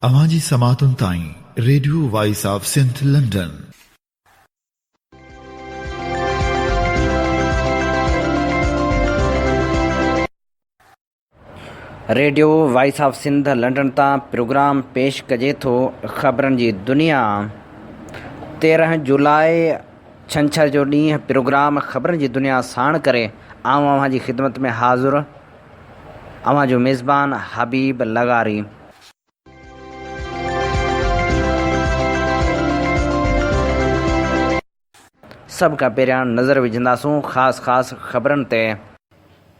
اوهان جي سماعتن تائين radio voice of Sindh London. Radio voice of Sindh London تان پروگرام پيش ڪجي ٿو خبرن جي دنيا 13 جولاء ڇنڇر جو ڏينهن پروگرام خبرن جي دنيا ساڻ ڪري آئون اوهان جي خدمت ۾ حاضر اوهان جو ميزبان حبيب لغاري. سڀ کان پهريان نظر وجهنداسون خاص خاص خبرن تي.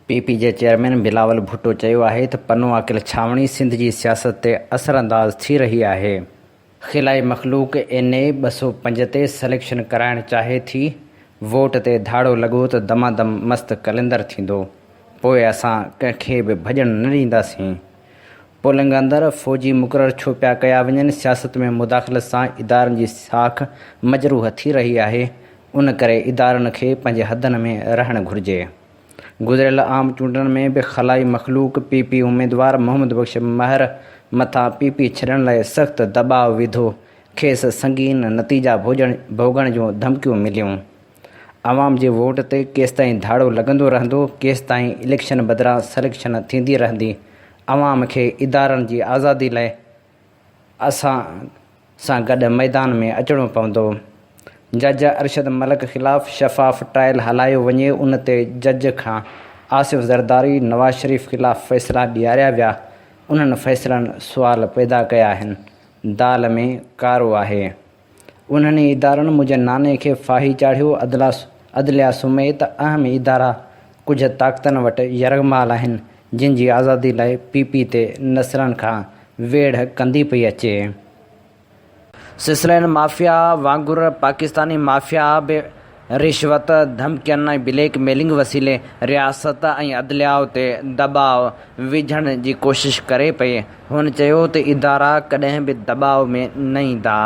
پي پي جي چيئرمين بلاول ڀٽو چيو آهي ته پنو عاقل ڇانوڻي سنڌ جي سياست تي اثرانداز ٿي رهي آهي. خلائي مخلوق اين اي 205 تي سليڪشن ڪرائڻ چاهي ٿي، ووٽ تي ڌاڙو لڳو ته دمادم مست قلندر ٿيندو، پوء اسان ڪنهن کي به ڀڄڻ نه ڏينداسين. پولنگ اندر فوجي مقرر ڇو پيا ڪيا وڃن، سياست ۾ مداخلت سان ادارن جي ساک مجروح ٿي رهي آهي، ان ڪري ادارن کي پنهنجي حدن ۾ رهڻ گهرجي. گذريل عام چونڊن ۾ به خلائي مخلوق پي پي اميدوار محمد بخش مهر مٿان پي پي ڇڏڻ لاء سخت دٻاء وڌو، کيس سنگين نتيجا ڀوڳڻ جون ڌمڪيون مليون. عوام جي ووٽ تي ڪيستائين ڌاڙو لڳندو رهندو، ڪيستائين اليڪشن بدران سليڪشن ٿيندي رهندي، عوام کي ادارن جي آزادي لاء اسان سان گڏ ميدان ۾ اچڻو پوندو. جج ارشد ملڪ خلاف شفاف ٽرائل هلايو وڃي ان تي جج کان آصف زرداري، نواز شريف خلاف فيصلا ڏياريا ويا، انهن فيصلن سوال پيدا ڪيا آهن، دال ۾ ڪارو آهي. انهن ئي ادارن منهنجي ناني کي ڦاهي چاڙهيو، عدليا سميت اهم ادارا ڪجهه طاقتن وٽ يرغمال آهن، جن جي آزادي لاء پي پي تي نسلن کان ويڙهه ڪندي پئي اچي. سسلين مافيا وانگر پاڪستاني مافيا به رشوت، ڌمڪين ۽ بليڪ ميلنگ وسيلي رياست ۽ عدليا تي دٻاء وجهڻ جي ڪوشش ڪري پئي. هن چيو ته ادارا ڪڏهن به دٻاء ۾ نه ايندا.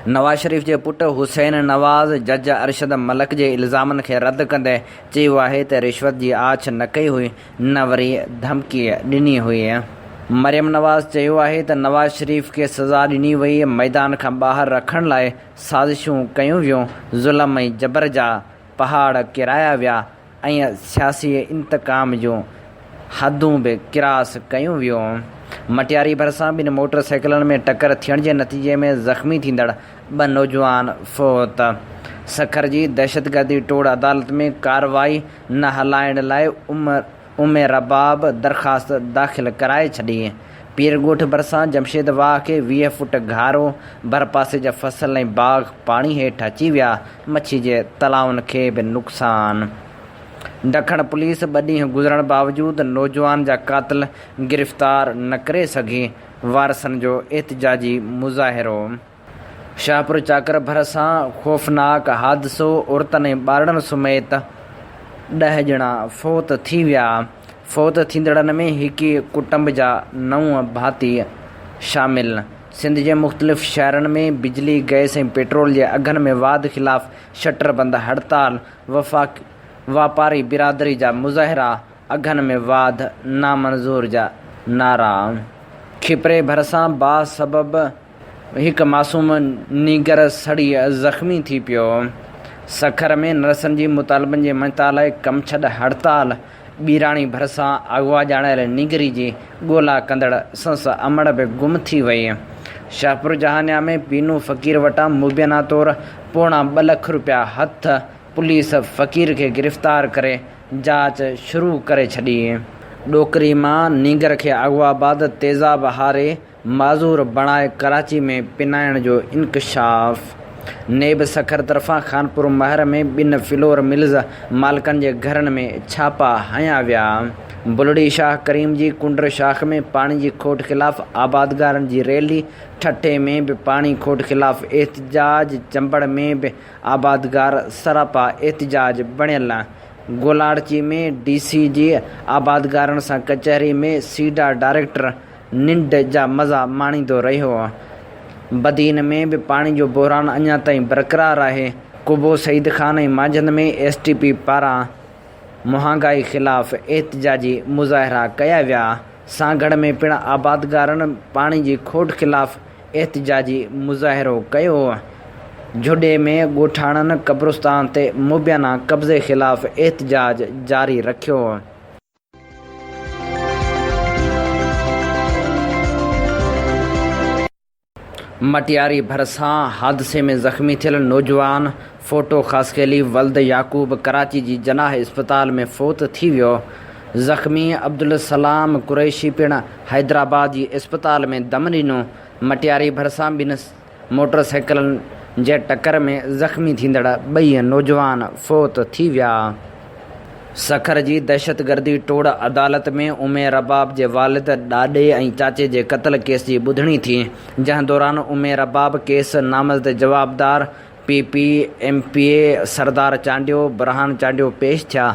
نواز شريف جي پٽ حسين نواز جج ارشد ملڪ جي الزامن کي رد ڪندي چيو آهي ته رشوت جي آڇ نه ڪئي هئي نه وري ڌمڪي ڏني هئي. مريم نواز چيو آهي ته نواز شريف کي سزا ڏني وئي، ميدان کان ٻاهر رکڻ لاء سازشون ڪيون ويون، ظلم ۽ جبر جا پهاڙ ڪيرايا ويا ۽ سياسي انتقام جون حدون به ڪراس ڪيون ويون. مٽياري ڀرسان ٻن موٽر سائيڪلن ۾ ٽڪر ٿيڻ جي نتيجي ۾ زخمي ٿيندڙ ٻه نوجوان فوت. سکر جي دهشتگردي ٽوڙ عدالت ۾ ڪارروائي نه هلائڻ لاء ام رباب درخواست داخل ڪرائي ڇڏي. پير ڳوٺ ڀرسان جمشيد واهه کي 20 فوٽ گهارو، ڀرپاسي جا فصل ۽ باغ پاڻي هيٺ اچي ويا، مڇي جي تلائن کي به نقصان. ڊکڻ پوليس ٻه ڏينهن گذرڻ باوجود نوجوان جا قاتل گرفتار نه ڪري سگهي، وارثن جو احتجاجي مظاهرو. شاهپور چاڪر ڀرسان خوفناڪ حادثو، عورتن ۽ ٻارڙن سميت ڏهه ڄڻا فوت ٿي ويا، فوت ٿيندڙن ۾ هڪ ئي ڪٽنب جا نو ڀاتي شامل. سنڌ جي مختلف شهرن ۾ بجلي، گئس ۽ پيٽرول جي اگهن ۾ واڌ خلاف شٽر بند هڙتال، واپاري برادري جا مظاهرا، اگهن ۾ واڌ نامنظور جا نعرا. کپري ڀرسان باهه سبب هڪ معصوم نينگر سڙي زخمي ٿي پيو. سکر ۾ نرسن جي مطالبن جي مڃتا لاء ڪم ڇڏ هڙتال، ٻيراڻي ڀرسان اغوا ڄاڻايل نينگري جي ڳولا ڪندڙ سس امڙ به گم ٿي وئي. شاهپور جهانيان ۾ پينو فقير وٽان مبينا طور پوڻا ٻه لک رپيا هٿ، پوليس فقير کي گرفتار ڪري جاچ شروع ڪري ڇڏي. ڏوڪري مان نينگر کي اغوا بعد تيزاب هاري معذور بڻائي ڪراچي ۾ پنائڻ جو انڪشاف، نيب سکر طرفان خانپور مهر ۾ ٻن فلور ملز مالڪن جي گهرن ۾ ڇاپا هنيا ويا، بلڙي شاهه ڪريم جي ڪنڊ شاخ ۾ پاڻي جي کوٽ خلاف آبادگارن جي ريلي، ٺٽي ۾ به پاڻي کوٽ خلاف احتجاج، چمبڙ ۾ به آبادگار سراپا احتجاج بڻيل، گولاڙچي ۾ ڊي سي جي آبادگارن سان ڪچهري ۾ سيڊا ڊائريڪٽر ننڊ جا مزا ماڻيندو رهيو. بدين ۾ به پاڻي جو بحران اڃا تائين برقرار آهي. Qubo Saeed Khan ۽ Manjhand ۾ S T P پاران مهانگائي خلاف احتجاجي مظاهرا ڪيا ويا. سانگهڙ ۾ پڻ آبادگارن پاڻي جي کوٽ خلاف احتجاجي مظاهرو ڪيو. جهڏي ۾ ڳوٺاڻن قبرستان تي مبينا قبضي خلاف احتجاج جاري رکيو. مٽياري ڀرسان حادثي ۾ زخمي ٿيل نوجوان فوٽو خاصخيلي ولد يعقوب ڪراچي جي جناح اسپتال ۾ فوت ٿي ويو. زخمي عبدالسلام قريشي پڻ حيدرآباد جي اسپتال ۾ دم ڏنو. مٽياري ڀرسان ٻن موٽر سائيڪلن جي ٽڪر ۾ زخمي ٿيندڙ ٻئي نوجوان فوت ٿي ويا. سکر جي دهشتگردي ٽوڙ عدالت ۾ ام رباب جي والد، ڏاڏي ۽ چاچي جي قتل ڪيس جي ٻڌڻي ٿي، جنهن دوران ام رباب ڪيس نامزد جوابدار P P M P A Sardar Chandio, Burhan Chandio پيش ٿيا.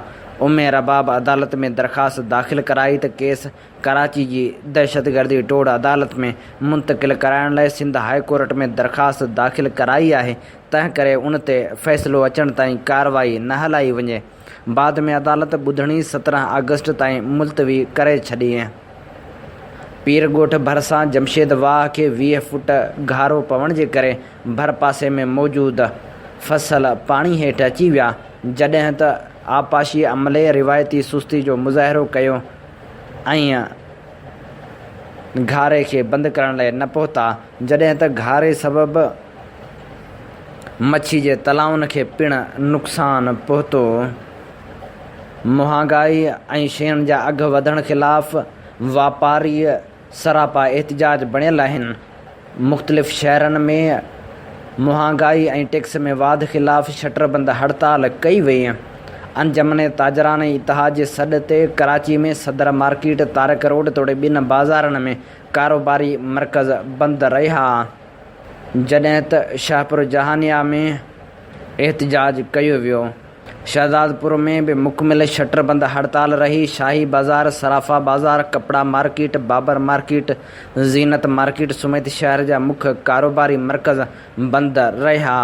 ام رباب عدالت ۾ درخواست داخل ڪرائي ته ڪيس ڪراچي جي دهشتگردي ٽوڙ عدالت ۾ منتقل ڪرائڻ لاء سنڌ هاء ڪورٽ ۾ درخواست داخل ڪرائي آهي، تنهن ڪري ان تي فيصلو اچڻ تائين ڪارروائي نه هلائي وڃي. بعد ۾ عدالت ٻڌڻي 17 آگسٽ تائين ملتوي ڪري ڇڏي. پير ڳوٺ ڀرسان جمشيد واهه کي 20 فوٽ گهارو پوڻ جي ڪري ڀرپاسي ۾ موجود فصل پاڻي هيٺ اچي ويا، جڏهن ته آبپاشي عملي روايتي سستي جو مظاهرو ڪيو ۽ گهاري کي بند ڪرڻ لاء نه پهتا، جڏهن ته گهاري سبب مڇي جي تلائن کي پڻ نقصان پهتو. مهانگائي ۽ شين جا اگهه وڌڻ خلاف واپاري سراپا احتجاج بڻيل آهن. مختلف شهرن ۾ مهانگائي ۽ ٽيڪس ۾ واڌ خلاف شٽربند هڙتال ڪئي وئي. انجمن تاجران اتحاد جي سڏ تي ڪراچي ۾ صدر مارڪيٽ، طارق روڊ توڙي ٻين بازارن ۾ ڪاروباري مرڪز بند رهيا. جڏهن ته شاهپور جهانيا ۾ احتجاج ڪيو ويو. شهدادپور ۾ به مڪمل شٽر بند هڙتال رهي، شاهي بازار، صرافا بازار، ڪپڙا مارڪيٽ، بابر مارڪيٽ، زينت مارڪيٽ سميت شهر جا مک ڪاروباري مرڪز بند رهيا.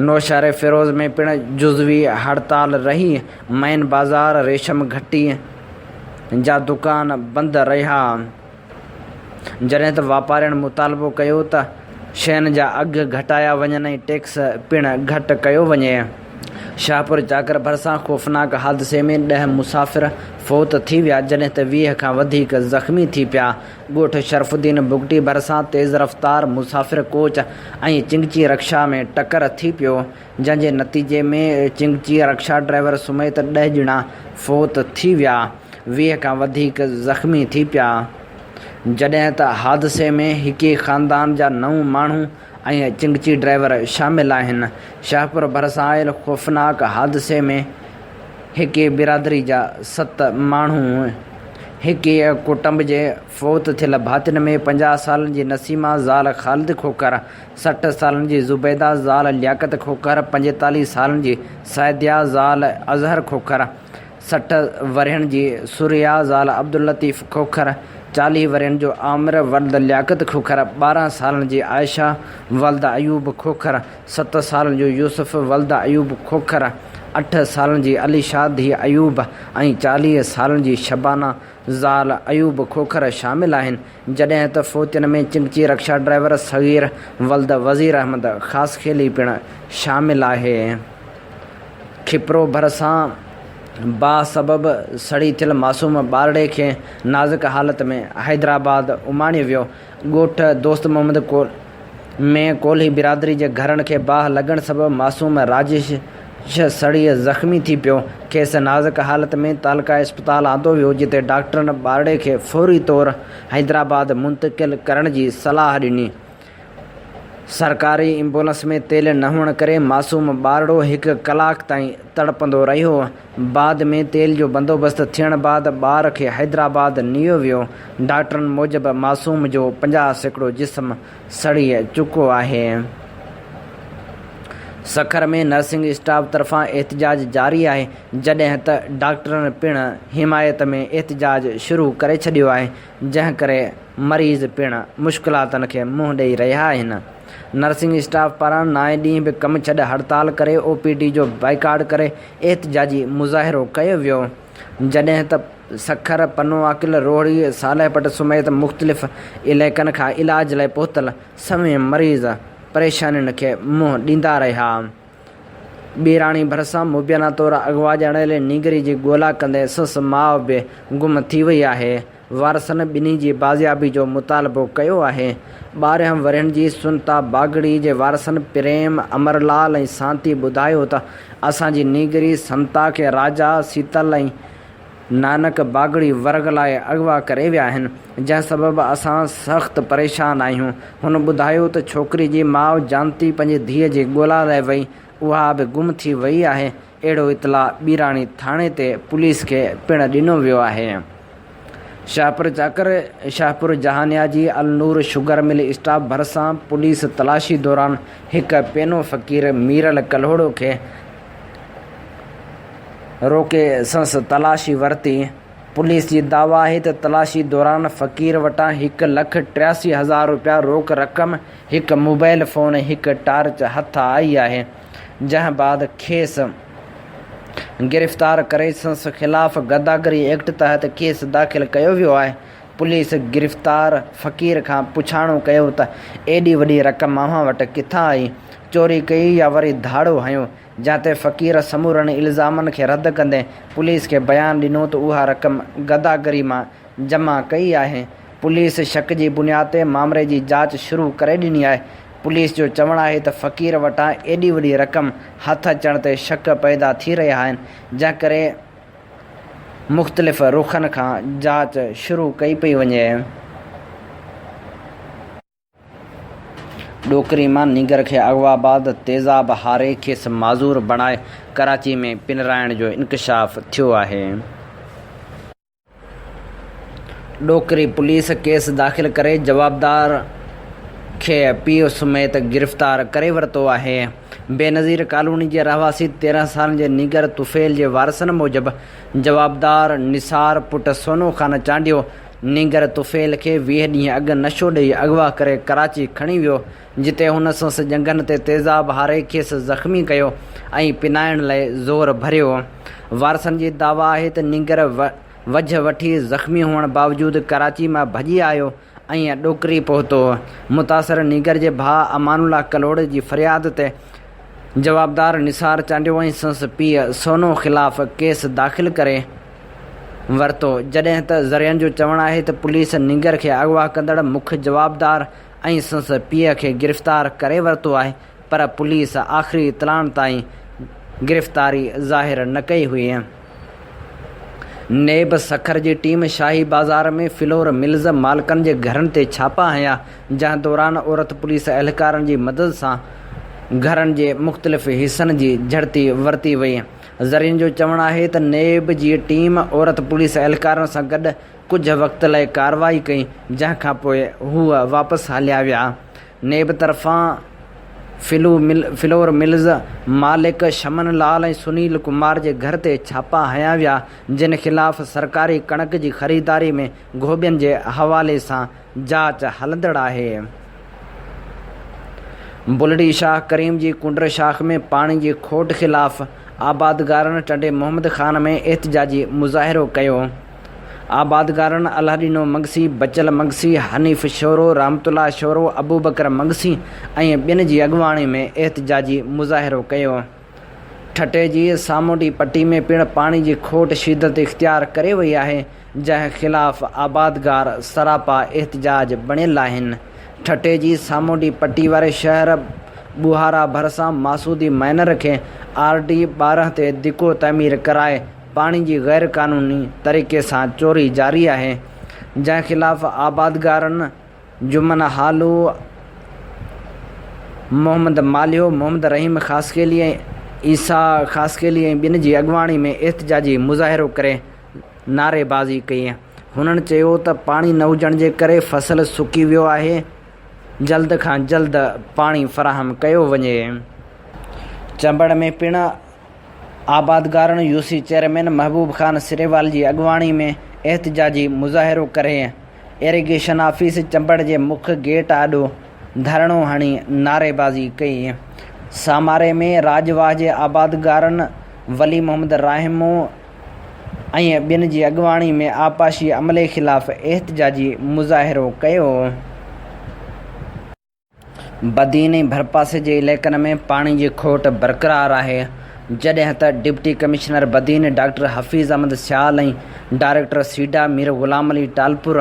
نوشهريفيروز ۾ پڻ جزوي هڙتال رهي، مين بازار، ريشم گهٽي جا دڪان بند رهيا. جڏهن ته واپارين مطالبو ڪيو ته شين جا اگهه گهٽايا وڃن ۽ ٽيڪس پڻ گهٽ ڪيو وڃي. شاهپور چاڪر ڀرسان خوفناڪ حادثي ۾ ڏهه مسافر فوت ٿي ويا جڏهن ته 20 کان وڌيڪ زخمي ٿي پيا. ڳوٺ شرف الدين بگٽي ڀرسان تيز رفتار مسافر ڪوچ ۽ چنگچي رڪشا ۾ ٽڪر ٿي پيو جنهن جي نتيجي ۾ چنگچي رڪشا ڊرائيور سميت ڏهه ڄڻا فوت ٿي ويا. 20 کان وڌيڪ زخمي ٿي پيا، جڏهن ته حادثي ۾ هڪ ئي خاندان جا نو ماڻهو ۽ چنگچي ڊرائيور شامل آهن. شاهپور ڀرسان آيل خوفناڪ حادثي ۾ هڪ ئي برادري جا ست ماڻهو هڪ ئي ڪٽنب جي فوت ٿيل ڀاتين ۾ 50 سالن جي نسيمه زال خالد کوکر، 60 سالن جي زبيده زال لياقت کوکر، 45 سالن جي سعديه زال اظهر کوکر، 60 ورهين جي ثريا زال عبداللطيف کوکر، 40 ورهين جو عامر ولد لياقت کوکر، 12 سالن جي عائشه ولد ايوب کوکر، ست سالن جو يوسف ولد ايوب کوکر، اٺ سالن جي علي شاهه ڌيء ايوب ۽ 40 سالن جي شبانه زال ايوب کوکر شامل آهن، جڏهن ته فوتين ۾ چنگچي رڪشا ڊرائيور صغير ولد وزير احمد خاصخيلي پڻ شامل آهي. کپرو ڀرسان باهه سبب سڙي ٿيل معصوم ٻارڙي کي نازڪ حالت ۾ حيدرآباد اماڻيو ويو. ڳوٺ دوست محمد ۾ ڪولهي برادري جي گهرن کي باهه لڳڻ سبب معصوم راجيش سڙي زخمي ٿي پيو، کيس نازڪ حالت ۾ تعلقه اسپتال آندو ويو، جتي ڊاڪٽرن ٻارڙي کي فوري طور حيدرآباد منتقل ڪرڻ جي صلاح ڏني. سرڪاري ايمبولنس ۾ تيل نه هئڻ ڪري معصوم ٻارڙو هڪ ڪلاڪ تائين تڙپندو رهيو، بعد ۾ تيل جو بندوبست ٿيڻ بعد ٻار کي حيدرآباد نيو ويو، ڊاڪٽرن موجب معصوم جو 50% جسم سڙي چڪو آهي. سکر ۾ نرسنگ اسٽاف طرفان احتجاج جاري آهي، جڏهن ته ڊاڪٽرن پڻ حمايت ۾ احتجاج شروع ڪري ڇڏيو آهي، جنهن ڪري مريض پڻ مشڪلاتن کي منهن ڏئي رهيا آهن. نرسنگ اسٽاف پاران نائين ڏينهن به ڪم ڇڏ هڙتال ڪري او پي ڊي جو بائيڪاٽ ڪري احتجاجي مظاهرو ڪيو ويو، جڏهن ته سکر، پنوعاقل، روهڙي، صالح پٽ سميت مختلف علائقن کان علاج لاء پهتل سوين مريض پريشانين کي منهن ڏيندا رهيا. ٻيراڻي ڀرسان مبينا طور اغوا ڄاڻايل نينگري جي ڳولا ڪندي سس ماء به گم ٿي وئي آهي. وارثن ٻنهي جي بازيابي جو مطالبو ڪيو آهي. 12 ورهين جي سنتا باگڙي جي وارثن پريم، امر لال ۽ سانتي ٻڌايو ته اسان جي نينگري سنتا کي راجا، سيتل ۽ نانڪ باگڙي ورغلائي اغوا ڪري ويا آهن، جنهن سبب اسان سخت پريشان آهيون. هن ٻڌايو ته ڇوڪري جي ماء جانتي پنهنجي ڌيء جي ڳولا لاء وئي، اها به گم ٿي وئي آهي، اهڙو اطلاع ٻيراڻي ٿاڻي تي پوليس کي پڻ ڏنو ويو آهي. شاهپور چاڪر، شاهپور جهانيا جي النور شگر مل اسٽاپ ڀرسان پوليس تلاشي دوران هڪ پينو فقير ميرل ڪلهوڙو کي روڪي سنس تلاشي ورتي. پوليس جي دعويٰ آهي ته تلاشي دوران فقير وٽان هڪ لک 83 هزار رپيا روڪ رقم، هڪ موبائل فون ۽ هڪ ٽارچ هٿ آئي آهي، جنهن بعد کيس گرفتار ڪري سنس خلاف گداگري ايڪٽ تحت ڪيس داخل ڪيو ويو آهي. پوليس گرفتار فقير کان پڇاڻو ڪيو ته ايڏي وڏي رقم اوهان وٽ ڪٿان آئي، چوري ڪئي يا وري ڌاڙو هنيو؟ جنهن تي فقير سمورن الزامن کي رد ڪندي پوليس کي بيان ڏنو ته اها رقم گداگري مان جمع ڪئي آهي. پوليس شڪ جي بنياد تي مامري جي جاچ شروع ڪري ڏني آهي. پوليس جو چوڻ آهي ته فقير وٽان ايڏي وڏي رقم هٿ اچڻ تي شڪ پيدا ٿي رهيا آهن، جنهن ڪري مختلف رخن کان جاچ شروع ڪئي پئي وڃي. ڏوڪري مان نينگر کي اغوا بعد تيزاب هاري کيس معذور بڻائي ڪراچي ۾ پنرائڻ جو انڪشاف ٿيو آهي. ڏوڪري پوليس ڪيس داخل ڪري جوابدار کي پيء سميت گرفتار ڪري ورتو آهي. بينظير ڪالوني جي رهواسي 13 سالن جي نينگر طفيل جي وارثن موجب جوابدار نثار پٽ سونو خان چانڊيو نينگر طفيل کي 20 ڏينهن اڳ نشو ڏئي اغوا ڪري ڪراچي کڻي ويو، جتي هن سنس ڄنگهن تي تيزاب هاري کيس زخمي ڪيو ۽ پنائڻ لاء زور ڀريو. وارثن جي دعويٰ آهي ته نينگر وجهه وٺي زخمي هئڻ باوجود ڪراچي مان ڀڄي آيو ۽ ڏوڪري پهتو. متاثر نينگر جي ڀاء امان الله ڪلهوڙي جي فرياد تي جوابدار نثار چانڊيو ۽ سنس پيء سونو خلاف ڪيس داخل ڪري ورتو، جڏهن ته ذريعن جو چوڻ آهي ته پوليس نينگر کي اغوا ڪندڙ مک جوابدار ۽ سندس پيء کي گرفتار ڪري ورتو آهي پر پوليس آخري اطلاعن تائين گرفتاري ظاهر نه ڪئي هئي. نيب سکر جي team Shahi Bazaar ۾ flour mills مالڪن جي گهرن تي ڇاپا هنيا، جنهن دوران عورت پوليس اهلڪارن جي مدد سان گهرن جي مختلف حصن جي جهڙتي ورتي وئي. ذريعن جو چوڻ آهي ته نيب جي ٽيم عورت پوليس اهلڪارن سان گڏ ڪجهه وقت لاء ڪارروائي ڪئي جنهن کانپوء هو واپس هليا ويا. نيب طرفان فلور ملز مالڪ شمن لال ۽ سنيل ڪمار جي گهر تي ڇاپا هنيا ويا جن خلاف سرڪاري ڪڻڪ جي خريداري ۾ گهوٻين جي حوالي سان جاچ هلندڙ آهي. بلڙي شاهه ڪريم جي ڪنڊ شاخ ۾ پاڻي جي کوٽ خلاف آبادگارن ٽنڊي محمد خان ۾ احتجاجي مظاهرو ڪيو. آبادگارن الهڏنو مگسي، بچل مگسي، حنيف شورو، رحمت الله شورو، ابوبڪر مگسي ۽ ٻين جي اڳواڻي ۾ احتجاجي مظاهرو ڪيو. ٺٽي جي سامونڊي پٽي ۾ پڻ پاڻي جي کوٽ شدت اختيار ڪري وئي آهي، جنهن خلاف آبادگار سراپا احتجاج بڻيل آهن. ٺٽي جي سامونڊي پٽي واري شهر ٻوهارا ڀرسان ماسودي مائنر کي آر ڊي 12 تي دڪو تعمير ڪرائي پاڻي جي غير قانوني طريقي سان چوري جاري آهي، جنهن خلاف آبادگارن جمن هالو، محمد مالهيو، محمد رحيم خاصخيلي ۽ عيسيٰ خاصخيلي ۽ ٻين جي اڳواڻي ۾ احتجاجي مظاهرو ڪري نعريبازي ڪئي. هنن چيو ته پاڻي نه هجڻ جي ڪري فصل سڪي ويو آهي، جلد کان جلد پاڻي فراهم ڪيو وڃي. چمبڙ ۾ پڻ آبادگارن يوسي چيئرمين محبوب خان سريوال جي اڳواڻي ۾ احتجاجي مظاهرو ڪري ايريگيشن آفيس چمبڙ جي مک گيٽ آڏو ڌرڻو هڻي نعريبازي ڪئي. ساماري ۾ راڄ واهه جي آبادگارن ولي محمد راهمو، ۽ ٻين جي اڳواڻي ۾ آبپاشي عملي خلاف احتجاجي مظاهرو ڪيو. بدين ۽ ڀرپاسي جي علائقن ۾ پاڻي جي کوٽ برقرار آهي، جڏهن ته deputy commissioner Badin doctor Hafeez Ahmed Sial ۽ director SIDA Mir Ghulam Ali Talpur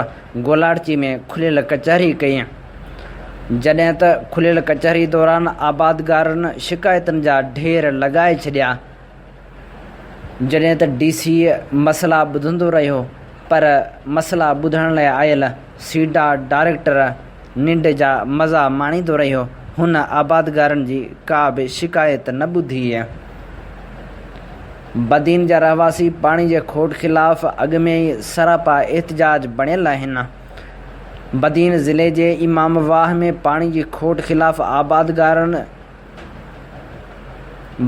Golarchi ۾ کليل ڪچهري ڪئي، جڏهن ته کليل ڪچهري دوران آبادگارن شڪايتن جا ڍير لڳائي ڇڏيا. جڏهن ته ڊي سي مسئلا ٻڌندو رهيو پر مسئلا ٻڌڻ لاء آيل سيڊا ڊائريڪٽر ننڊ جا مزا ماڻيندو رهيو، هن آبادگارن جي ڪا به شڪايت نه ٻڌي. بدين جا رهواسي پاڻي جي کوٽ خلاف اڳ ۾ ئي سراپا احتجاج بڻيل آهن. بدين ضلعي جي امام واهه ۾ پاڻي جي کوٽ خلاف آبادگارن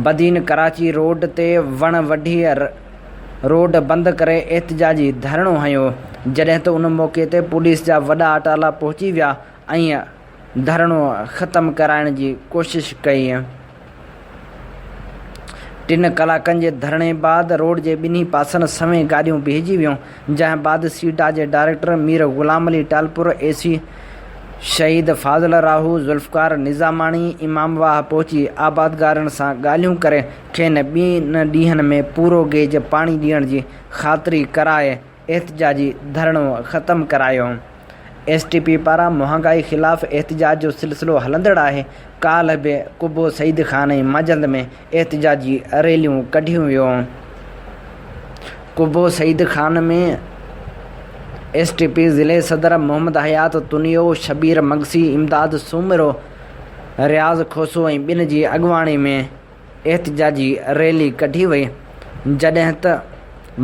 بدين ڪراچي روڊ تي وڻ وڍي روڊ بند ڪري احتجاجي ڌرڻو هنيو، جڏهن ته ان موقعي تي پوليس جا وڏا اٽالا پهچي ويا ۽ ڌرڻو ختم ڪرائڻ جي ڪوشش ڪئي. ٽن ڪلاڪن جي ڌرڻي بعد روڊ جي ٻنهي پاسن سوين گاڏيون بيهجي ويون، جنهن بعد سيڊا جي director Mir Ghulam Ali Talpur, A C Shaheed Fazil Rahu, Zulfiqar Nizamani Imam Wah پهچي آبادگارن سان ڳالهيون ڪري کين ٻن ڏينهن ۾ پورو گيج پاڻي ڏيڻ جي خاطري ڪرائي احتجاجي ڌرڻو ختم ڪرايو. ايس ٽي پي پاران مهانگائي خلاف احتجاج جو سلسلو هلندڙ آهي، ڪالهه به قبو سعيد خان ۽ مانجهند ۾ احتجاجي ريليون ڪڍيون ويون. Qubo Saeed Khan ۾ S T P ضلعي صدر محمد حيات تنيو، شبير مگسي، امداد سومرو، رياض کوسو ۽ ٻين جي اڳواڻي ۾ احتجاجي ريلي ڪڍي وئي، جڏهن ته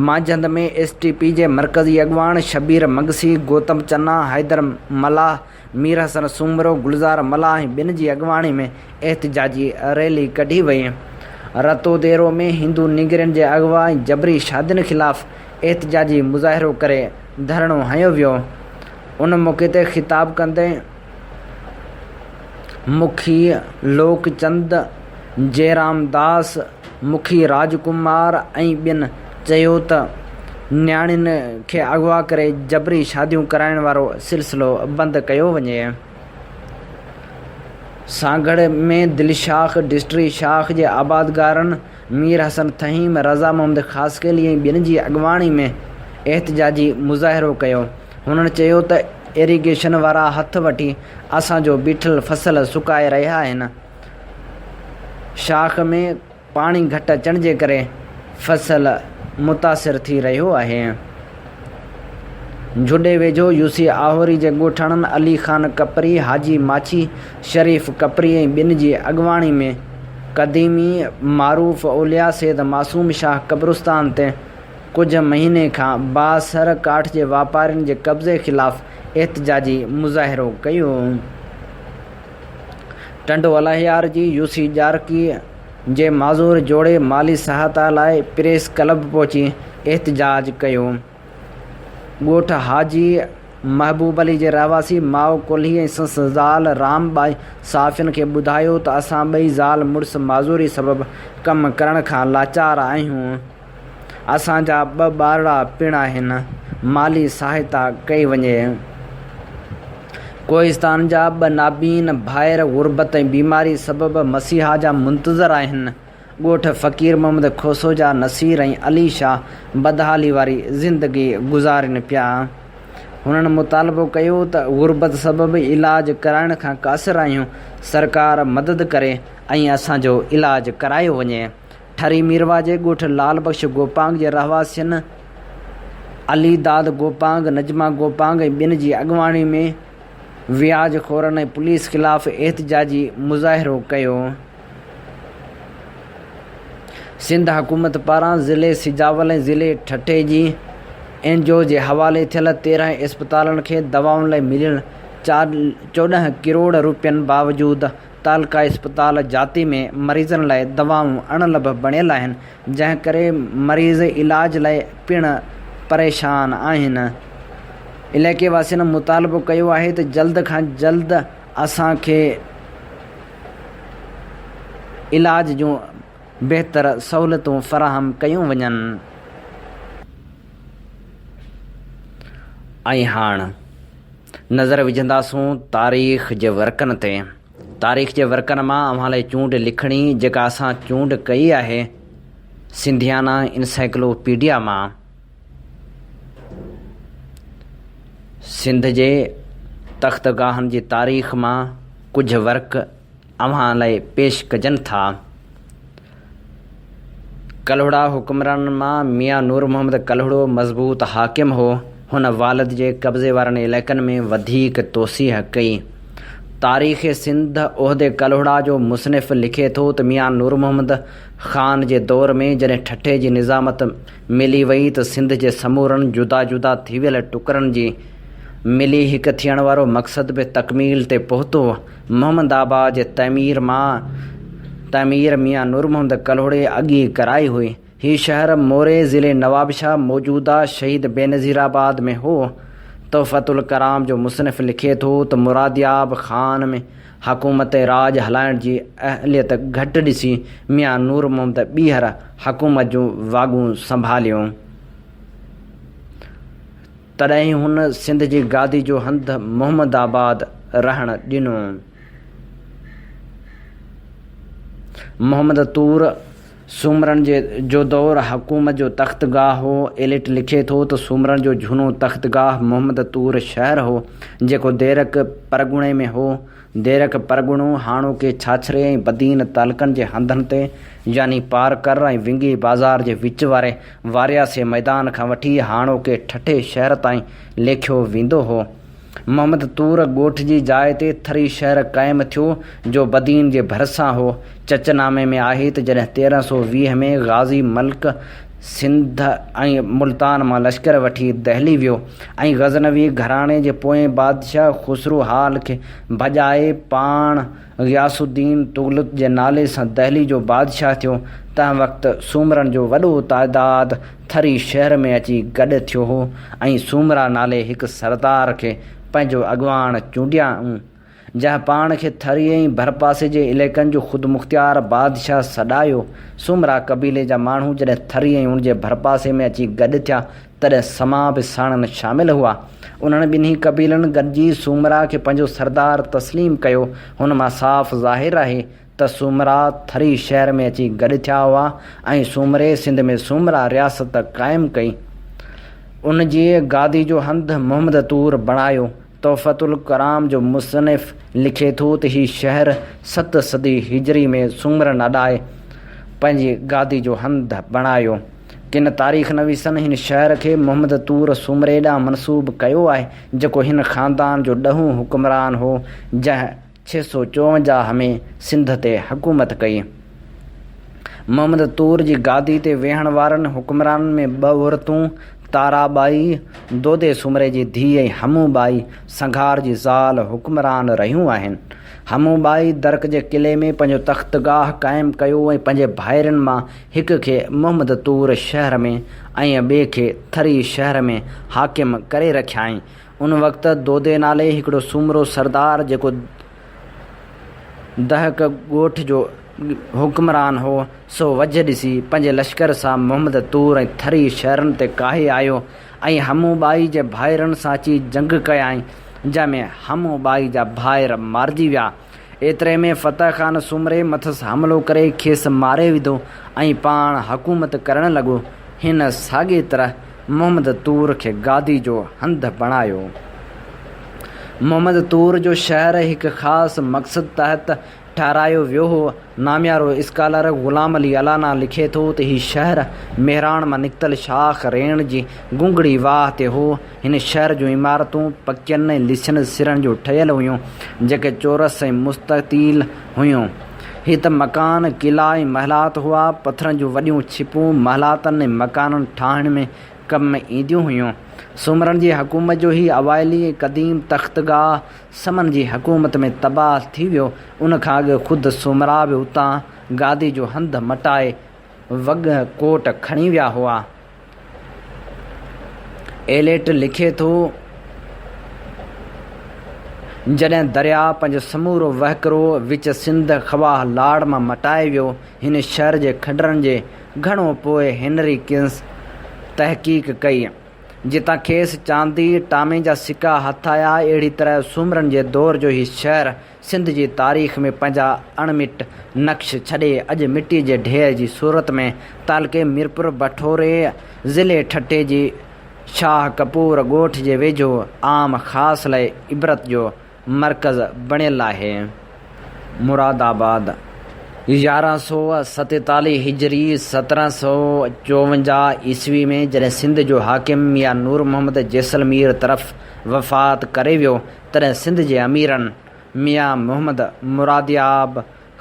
مانجهند ۾ ايس ٽي پي جي مرڪزي اڳواڻ شبير مگسي، گوتم چنا، حيدر ملاح، مير حسن سومرو، گلزار ملاح ۽ ٻين جي اڳواڻي ۾ احتجاجي ريلي ڪڍي وئي. رتوديرو ۾ هندو نينگرين جي اغوا ۽ جبري شادين خلاف احتجاجي مظاهرو ڪري ڌرڻو هنيو ويو. ان موقعي تي خطاب ڪندي مکي لوڪ چند، جيرام داس، مکي راج ڪمار ۽ ٻين چيو ته نياڻين کي اغوا ڪري جبري شاديون ڪرائڻ وارو سلسلو بند ڪيو وڃي. سانگهڙ ۾ دل شاخ، ڊسٽري شاخ جي آبادگارن مير حسن ٿهيم، رضا محمد خاصخيلي ۽ ٻين جي اڳواڻي ۾ احتجاجي مظاهرو ڪيو. هنن چيو ته ايريگيشن وارا هٿ وٺي اسان جو بيٺل فصل سڪائي رهيا آهن. شاخ ۾ پاڻي گهٽ اچڻ جي ڪري فصل متاثر ٿي رهيو آهي. جهڏي ويجهو يوسي آهوري جي ڳوٺاڻن علي خان ڪپري، حاجي ماڇي، شريف ڪپري ۽ ٻين جي اڳواڻي ۾ قديمي معروف اولياء سيد معصوم شاهه قبرستان تي ڪجهه مهيني کان بااثر ڪاٺ جي واپارين جي قبضي خلاف احتجاجي مظاهرو ڪيو. ٽنڊو الهيار جي يوسي ڄارڪي جي معذور جوڙي مالي سهائتا لاء پريس ڪلب پهچي احتجاج ڪيو. ڳوٺ حاجي محبوب علي جي رهواسي ماء ڪولهي ۽ سندس زال رام ٻائي صحافين کي ٻڌايو ته اسان ٻئي زال مڙس معذوري سبب ڪم ڪرڻ کان لاچار آهيون. اسان جا ٻه ٻارڙا پڻ آهن، مالي سهائتا ڪئي وڃي. ڪوهستان جا ٻه نابين ڀائر غربت ۽ بيماري سبب مسيحا جا منتظر آهن. ڳوٺ فقير محمد کوسو جا نصير ۽ علي شاهه بدحالي واري زندگي گذارين پيا. هنن مطالبو ڪيو ته غربت سبب علاج ڪرائڻ کان قاصر آهيون، سرڪار مدد ڪري ۽ اسان جو علاج ڪرايو وڃي. ٺري ميرواهه جي ڳوٺ لال بخش گوپانگ جي رهواسين علي داد گوپانگ، نجمه گوپانگ ۽ ٻين جي اڳواڻي ۾ وياج خورن ۽ پوليس خلاف احتجاجي مظاهرو ڪيو. سنڌ حڪومت پاران ضلعي سجاول ۽ ضلعي ٺٽي جي اين جي او جي حوالي ٿيل 13 اسپتالن کي دوائن لاء مليل 14 ڪروڙ روپين باوجود تعلقه اسپتال جاتي ۾ مريضن لاء دوائون اڻلڀ بڻيل آهن، جنهن ڪري مريض علاج لاء پڻ پريشان آهن. علائقي واسين مطالبو ڪيو آهي ته جلد کان جلد اسان کي علاج جون بهتر سهولتون فراهم ڪيون وڃن. ۽ هاڻ نظر وجهنداسون تاريخ جي ورقن تي. تاريخ جي ورقن مان اوهان لاء چونڊ لکڻي جيڪا اسان چونڊ ڪئي آهي سنڌيانا انسائيڪلو پيڊيا مان. سنڌ جي تختگاهن جي تاريخ مان ڪجهه ورق اوهان لاء پيش ڪجن ٿا. ڪلهوڙا حڪمرانن مان ميان نور محمد ڪلهوڙو مضبوط حاڪم هو. هن والد جي قبضي وارن علائقن ۾ وڌيڪ توسيع ڪئي. تاريخ سنڌ عهد ڪلهوڙا جو مصنف لکي ٿو ته ميان نور محمد خان جي دور ۾ جڏهن ٺٽي جي نظامت ملي وئي ته سنڌ جي سمورن جدا جدا ٿي ويل ٽڪرن جي ملي هڪ ٿيڻ وارو مقصد به تڪميل تي پهتو. محمد آباد جي تعمير مان تعمير ميان نور محمد ڪلهوڙي اڳ ئي ڪرائي هئي. هي شهر موري ضلعي نوابشاهه موجوده شهيد بينظير آباد ۾ هو. تحفة الڪرام جو مصنف لکي ٿو ته مرادياب خان ۾ حڪومت ۽ راڄ هلائڻ جي اهليت گهٽ ڏسي ميان نور محمد ٻيهر حڪومت جون واڳون سنڀاليون. تڏهن هن سنڌ جي گادي جو هنڌ محمد آباد رهڻ ڏنو. محمد طور سومرن جي جو دور حڪومت جو تختگاهه هو. ايليٽ لکي ٿو ته سومرن جو جهونو تختگاهه محمد طور شهر هو، جيڪو ديرڪ پرڳڻي ۾ هو. ديرڪ پرڳڻو هاڻوڪي ڇاڇري ۽ بدين تعلقن جي هنڌن تي يعني پارڪر ۽ ونگي بازار جي وچ واري وارياسي ميدان کان وٺي هاڻوڪي ٺٽي شهر تائين ليکيو ويندو هو. محمد طور ڳوٺ جي جاء تي ٿري شهر قائم ٿيو، جو بدين جي ڀرسان هو. چچ نامي ۾ آهي ته جڏهن 1320 ۾ غازي ملڪ سنڌ ۽ ملتان مان لشڪر وٺي دهلي ويو ۽ غزنوي گهراڻي جي پوئين بادشاهه خسرو هال کي ڀڄائي پاڻ غياث الدين تغلق جي نالي سان دهلي جو بادشاهه ٿيو، تنهن وقت سومرن جو وڏو تعداد ٿري شهر ۾ اچي گڏ ٿيو هو ۽ سومرا نالي هڪ سردار کي پنهنجو اڳواڻ چونڊيائون. جنهن پاڻ کي ٿري ۽ ڀرپاسي جي علائقن جو خودمختيار بادشاهه سڏايو. سومرا قبيلي جا ماڻهو جڏهن ٿري ۽ ان جي ڀرپاسي ۾ اچي گڏ ٿيا، تڏهن سما به ساڻن شامل هئا. انهن ٻنهي قبيلن گڏجي سومرا کي پنهنجو سردار تسليم ڪيو. هن مان صاف ظاهر آهي ته سومرا ٿري شهر ۾ اچي گڏ ٿيا هئا ۽ سومري سنڌ ۾ سومرا رياست قائم ڪئي. ان جي گادي جو هنڌ محمد طور بڻايو. تحفة الڪرام جو مصنف لکي ٿو ته هي شهر ست صدي هجري ۾ سومرن اڏائي پنهنجي گادي جو هنڌ بڻايو. ڪن تاريخ نويسن هن شهر کي محمد طور سومري ڏانهن منسوب ڪيو آهي، جيڪو هن خاندان جو ڏهون حڪمران هو، جنهن 654 هه ۾ سنڌ تي حڪومت ڪئي. محمد طور جي گادي تي ويهڻ وارن حڪمرانن ۾ ٻه عورتون، تارا ٻائي، دودي سومري جي ڌيء ۽ همون ٻائي، سنگهار جي زال، حڪمران رهيون آهن. همون ٻائي درڪ جي قلعي ۾ پنهنجو تختگاهه قائم ڪيو ۽ پنهنجي ڀائرن مان هڪ کي محمد طور شهر ۾ ۽ ٻئي کي ٿري شهر ۾ حاڪم ڪري رکيائين. ان وقت دودي نالي هڪڙو سومرو سردار جيڪو دهڪ ڳوٺ جو حڪمران هو، سو وجهه ڏسي پنهنجي لشڪر سان محمد طور ۽ ٿري شهرن تي ڪاهي آيو ۽ همون ٻائي جي ڀائرن سان اچي جنگ ڪيائين، جنهن ۾ همون ٻائي جا ڀائر مارجي ويا. ايتري ۾ فتح خان سومري مٿس حملو ڪري کيس ماري وڌو ۽ پاڻ حڪومت ڪرڻ لڳو. هن ساڳيء طرح محمد طور کي گادي جو هنڌ بڻايو. محمد طور جو شهر هڪ خاص مقصد تحت ٺهرايو ويو هو. ناميارو اسڪالر غلام علي الانا لکي ٿو ته هي شهر مهراڻ مان نڪتل شاخ ريڻ جي گونگڙي واهه تي هو. هن شهر جون عمارتون پڪين ۽ لسين سرن جون ٺهيل هيون، جيڪي چورس ۽ مستطيل هيون. هي ته مڪان، قلعا ۽ محلات هئا. پٿرن جون وڏيون ڇپون محلاتن ۽ مڪانن ٺاهڻ ۾ ڪم اينديون هيون. سومرن جي حڪومت جو هي اوائلي ۽ قديم تختگاهه سمن جي حڪومت ۾ تباهه ٿي ويو. ان کان اڳ خود سومرا به اتان گادي جو هنڌ مٽائي وڳهه ڪوٽ کڻي ويا هئا. ايليٽ لکي ٿو، جڏهن درياء پنهنجو سمورو وهڪرو وچ سنڌ خواهه لاڙ مان مٽائي ويو، هن شهر جي کنڊرن جي گهڻو پوء هينري ڪنس تحقيق ڪئي. جتان کيس چاندي، ٽامي جا سڪا هٿ آيا. اهڙي طرح سومرن جي دور جو هي شهر سنڌ جي تاريخ ۾ پنهنجا اڻ مٽ نقش ڇڏي اڄ مٽي جي ڍير جي صورت ۾ تعلقي ميرپور بٺوري ضلعي ٺٽي جي شاهه ڪپور ڳوٺ جي ويجهو عام خاص لاء عبرت جو مرڪز بڻيل آهي. مراد آباد، 1147 هجري، 1754 عيسوي ۾ جڏهن سنڌ جو حاڪم ميان نور محمد جيسلمير طرف وفات ڪري ويو، تڏهن سنڌ جي اميرن ميان محمد مرادياب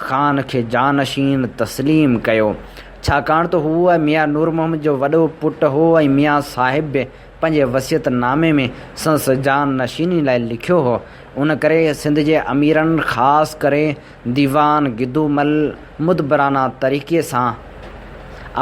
خان کي جانشين تسليم ڪيو، ڇاڪاڻ ته هو ميان نور محمد جو وڏو پٽ هو ۽ ميان صاحب به پنهنجي وصيت نامي ۾ سندس جانشيني لاء لکيو هو، ان ڪري سنڌ جي اميرن خاص ڪري ديوان گدومل مدبرانه طريقي سان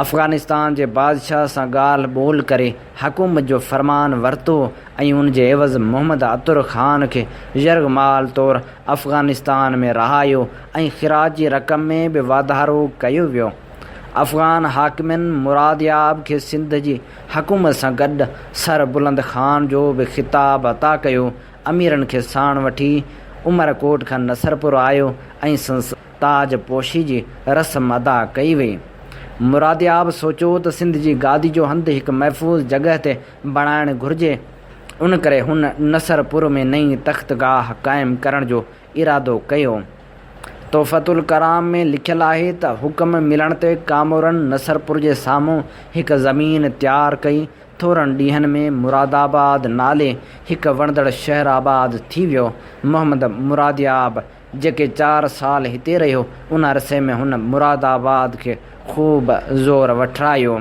افغانستان جي بادشاهه سان ڳالهه ٻولهه ڪري حڪومت جو فرمان ورتو ۽ ان جي عيوض محمد عطر خان کي يرغمال طور افغانستان ۾ رهايو ۽ خراج جي رقم ۾ به واڌارو ڪيو ويو. افغان حاڪمن مرادياب کي سنڌ جي حڪومت سان گڏ سر بلند خان جو به خطاب عطا ڪيو. اميرن کي ساڻ وٺي عمر ڪوٽ کان نصرپور آيو ۽ سندس تاج پوشي جي رسم ادا ڪئي وئي. مرادياب سوچيو ته سنڌ جي گادي جو هنڌ هڪ محفوظ جڳهه تي بڻائڻ گهرجي، ان ڪري هن نصرپور ۾ نئين تختگاهه قائم ڪرڻ جو ارادو ڪيو. تحفة الڪرام ۾ لکيل آهي ته حڪم ملڻ تي ڪامورن نصرپور جي سامهون هڪ زمين تيار ڪئي. ٿورن ڏينهن ۾ مرادآباد نالي هڪ وڻندڙ شهر آباد ٿي ويو. محمد مرادياب جيڪي چار سال هتي رهيو، ان عرصي ۾ هن مرادآباد کي خوب زور وٺرايو.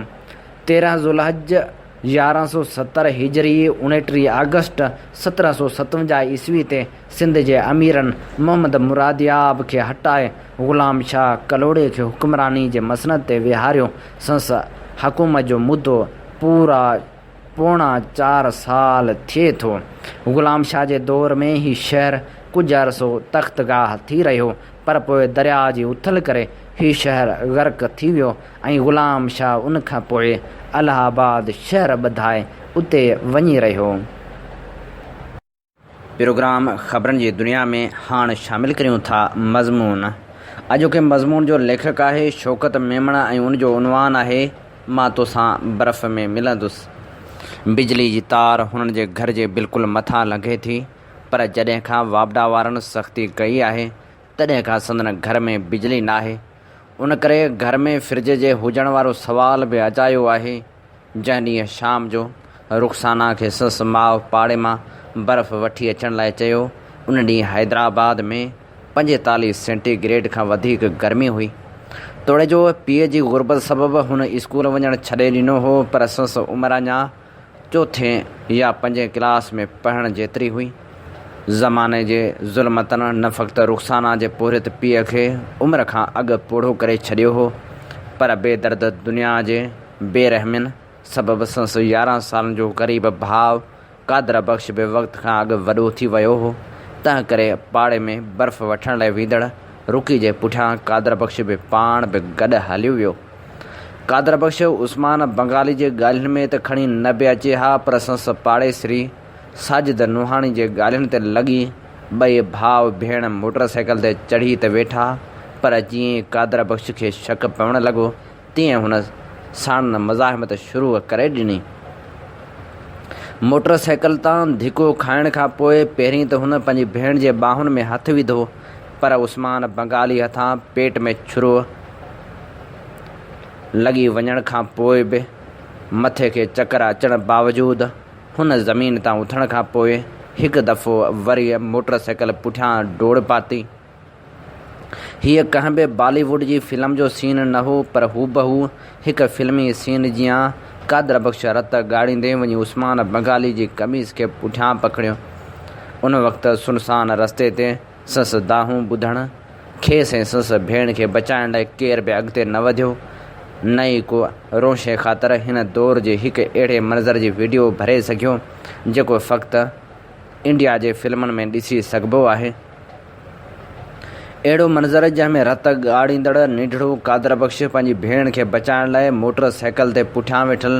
13 ذوالحج 1170 هجري، 29 آگسٽ 1757 عيسوي تي سنڌ جي اميرن محمد مرادياب کي هٽائي غلام شاهه ڪلهوڙي کي حڪمراني جي مسند تي ويهاريو. سندس حڪومت جو مدو پورا پوڻا چار سال ٿئي ٿو. غلام شاهه جي دور ۾ هي شهر ڪجهه عرصو تختگاهه ٿي رهيو، پر پوء درياء جي اٿل ڪري هي شهر غرق ٿي ويو ۽ غلام شاهه ان کان پوء الهه آباد شهر ٻڌائي اتي وڃي رهيو. پروگرام خبرن جي دنيا ۾ هاڻ شامل ڪريون ٿا مضمون. اڄوڪي مضمون جو ليکڪ آهي شوڪت ميمڻ ۽ ان جو عنوان آهي مان توسان برف ۾ ملندس. بجلي جي تار هنن جي گهر جي بلڪل مٿان لنگهي ٿي پر جڏهن کان واپڊا وارن سختي ڪئي آهي تڏهن کان سندن گهر ۾ بجلي ناهي ان ڪري گهر ۾ فرج جي هجڻ وارو سوال به اجايو آهي. جنهن ڏينهن شام جو رخسانه کي سس ماء پاڙي مان برف وٺي اچڻ لاء چيو، ان ڏينهن حيدرآباد ۾ 45 سينٽي گريڊ کان وڌيڪ گرمي هئي. توڙي جو پيء جي غربت سبب هن اسڪول وڃڻ ڇڏي ڏنو هو، پر سس عمر اڃا چوٿين يا پنجين ڪلاس ۾ پڙهڻ جيتري هئي. زماني جي ظلمتن نه فقط رخسانه جي پورهيت پيء کي عمر کان اڳ پوڙهو ڪري ڇڏيو هو، پر بي درد دنيا جي بي رحمين سبب سندس 11 سالن جو غريب ڀاء قادر بخش به وقت کان اڳ وڏو ٿي ويو هو، تنهن ڪري پاڙي ۾ برف وٺڻ لاء ويندڙ رڪي جي پٺيان قادر بخش به پاڻ به گڏ هليو ويو. قادر بخش عثمان بنگالي جي ڳالهين ۾ ته کڻي نه به اچي ها پر سندس پاڙيسري ساجد نوحاڻي جي ڳالهين تي لڳي ٻئي ڀاء ڀيڻ موٽر سائيڪل تي چڙهي ته ويٺا پر جيئن ئي قادر بخش کي شڪ پوڻ لڳو تيئن هن ساڻن مزاحمت شروع ڪري ڏني. موٽر سائيڪل تان ڌڪو کائڻ کان پوء پهرين ته هن پنهنجي ڀيڻ جي ٻانهن ۾ هٿ وڌو، پر عثمان بنگالي هٿان پيٽ ۾ ڇرو لڳي وڃڻ کان پوء به مٿي کي چڪر اچڻ باوجود هن زمين تان اٿڻ کان پوء هڪ دفعو وري موٽر سائيڪل پٺيان ڊوڙ پاتي. هيء ڪنهن به بالي ووڊ جي فلم جو سين نه هو پر هوبهو هڪ فلمي سين جيان قادر بخش رت ڳاڙيندي وڃي عثمان بنگالي جي قميص کي پٺيان پڪڙيو. ان وقت سنسان رستي تي سندس دانهون ٻڌڻ، کيس ۽ سندس ڀيڻ کي بچائڻ لاء ڪير به اڳتي نه وڌيو، نه ئي ڪو رونشي خاطر هن دور جي هڪ اهڙي منظر جي وڊيو ڀري سگهيو، جيڪو فقط انڊيا جي فلمن ۾ ڏسي سگهبو آهي. اهڙو منظر جنهن ۾ رت ڳاڙيندڙ ننڍڙو قادر بخش پنهنجي ڀيڻ کي بچائڻ لاء موٽر سائيڪل تي پٺيان ويٺل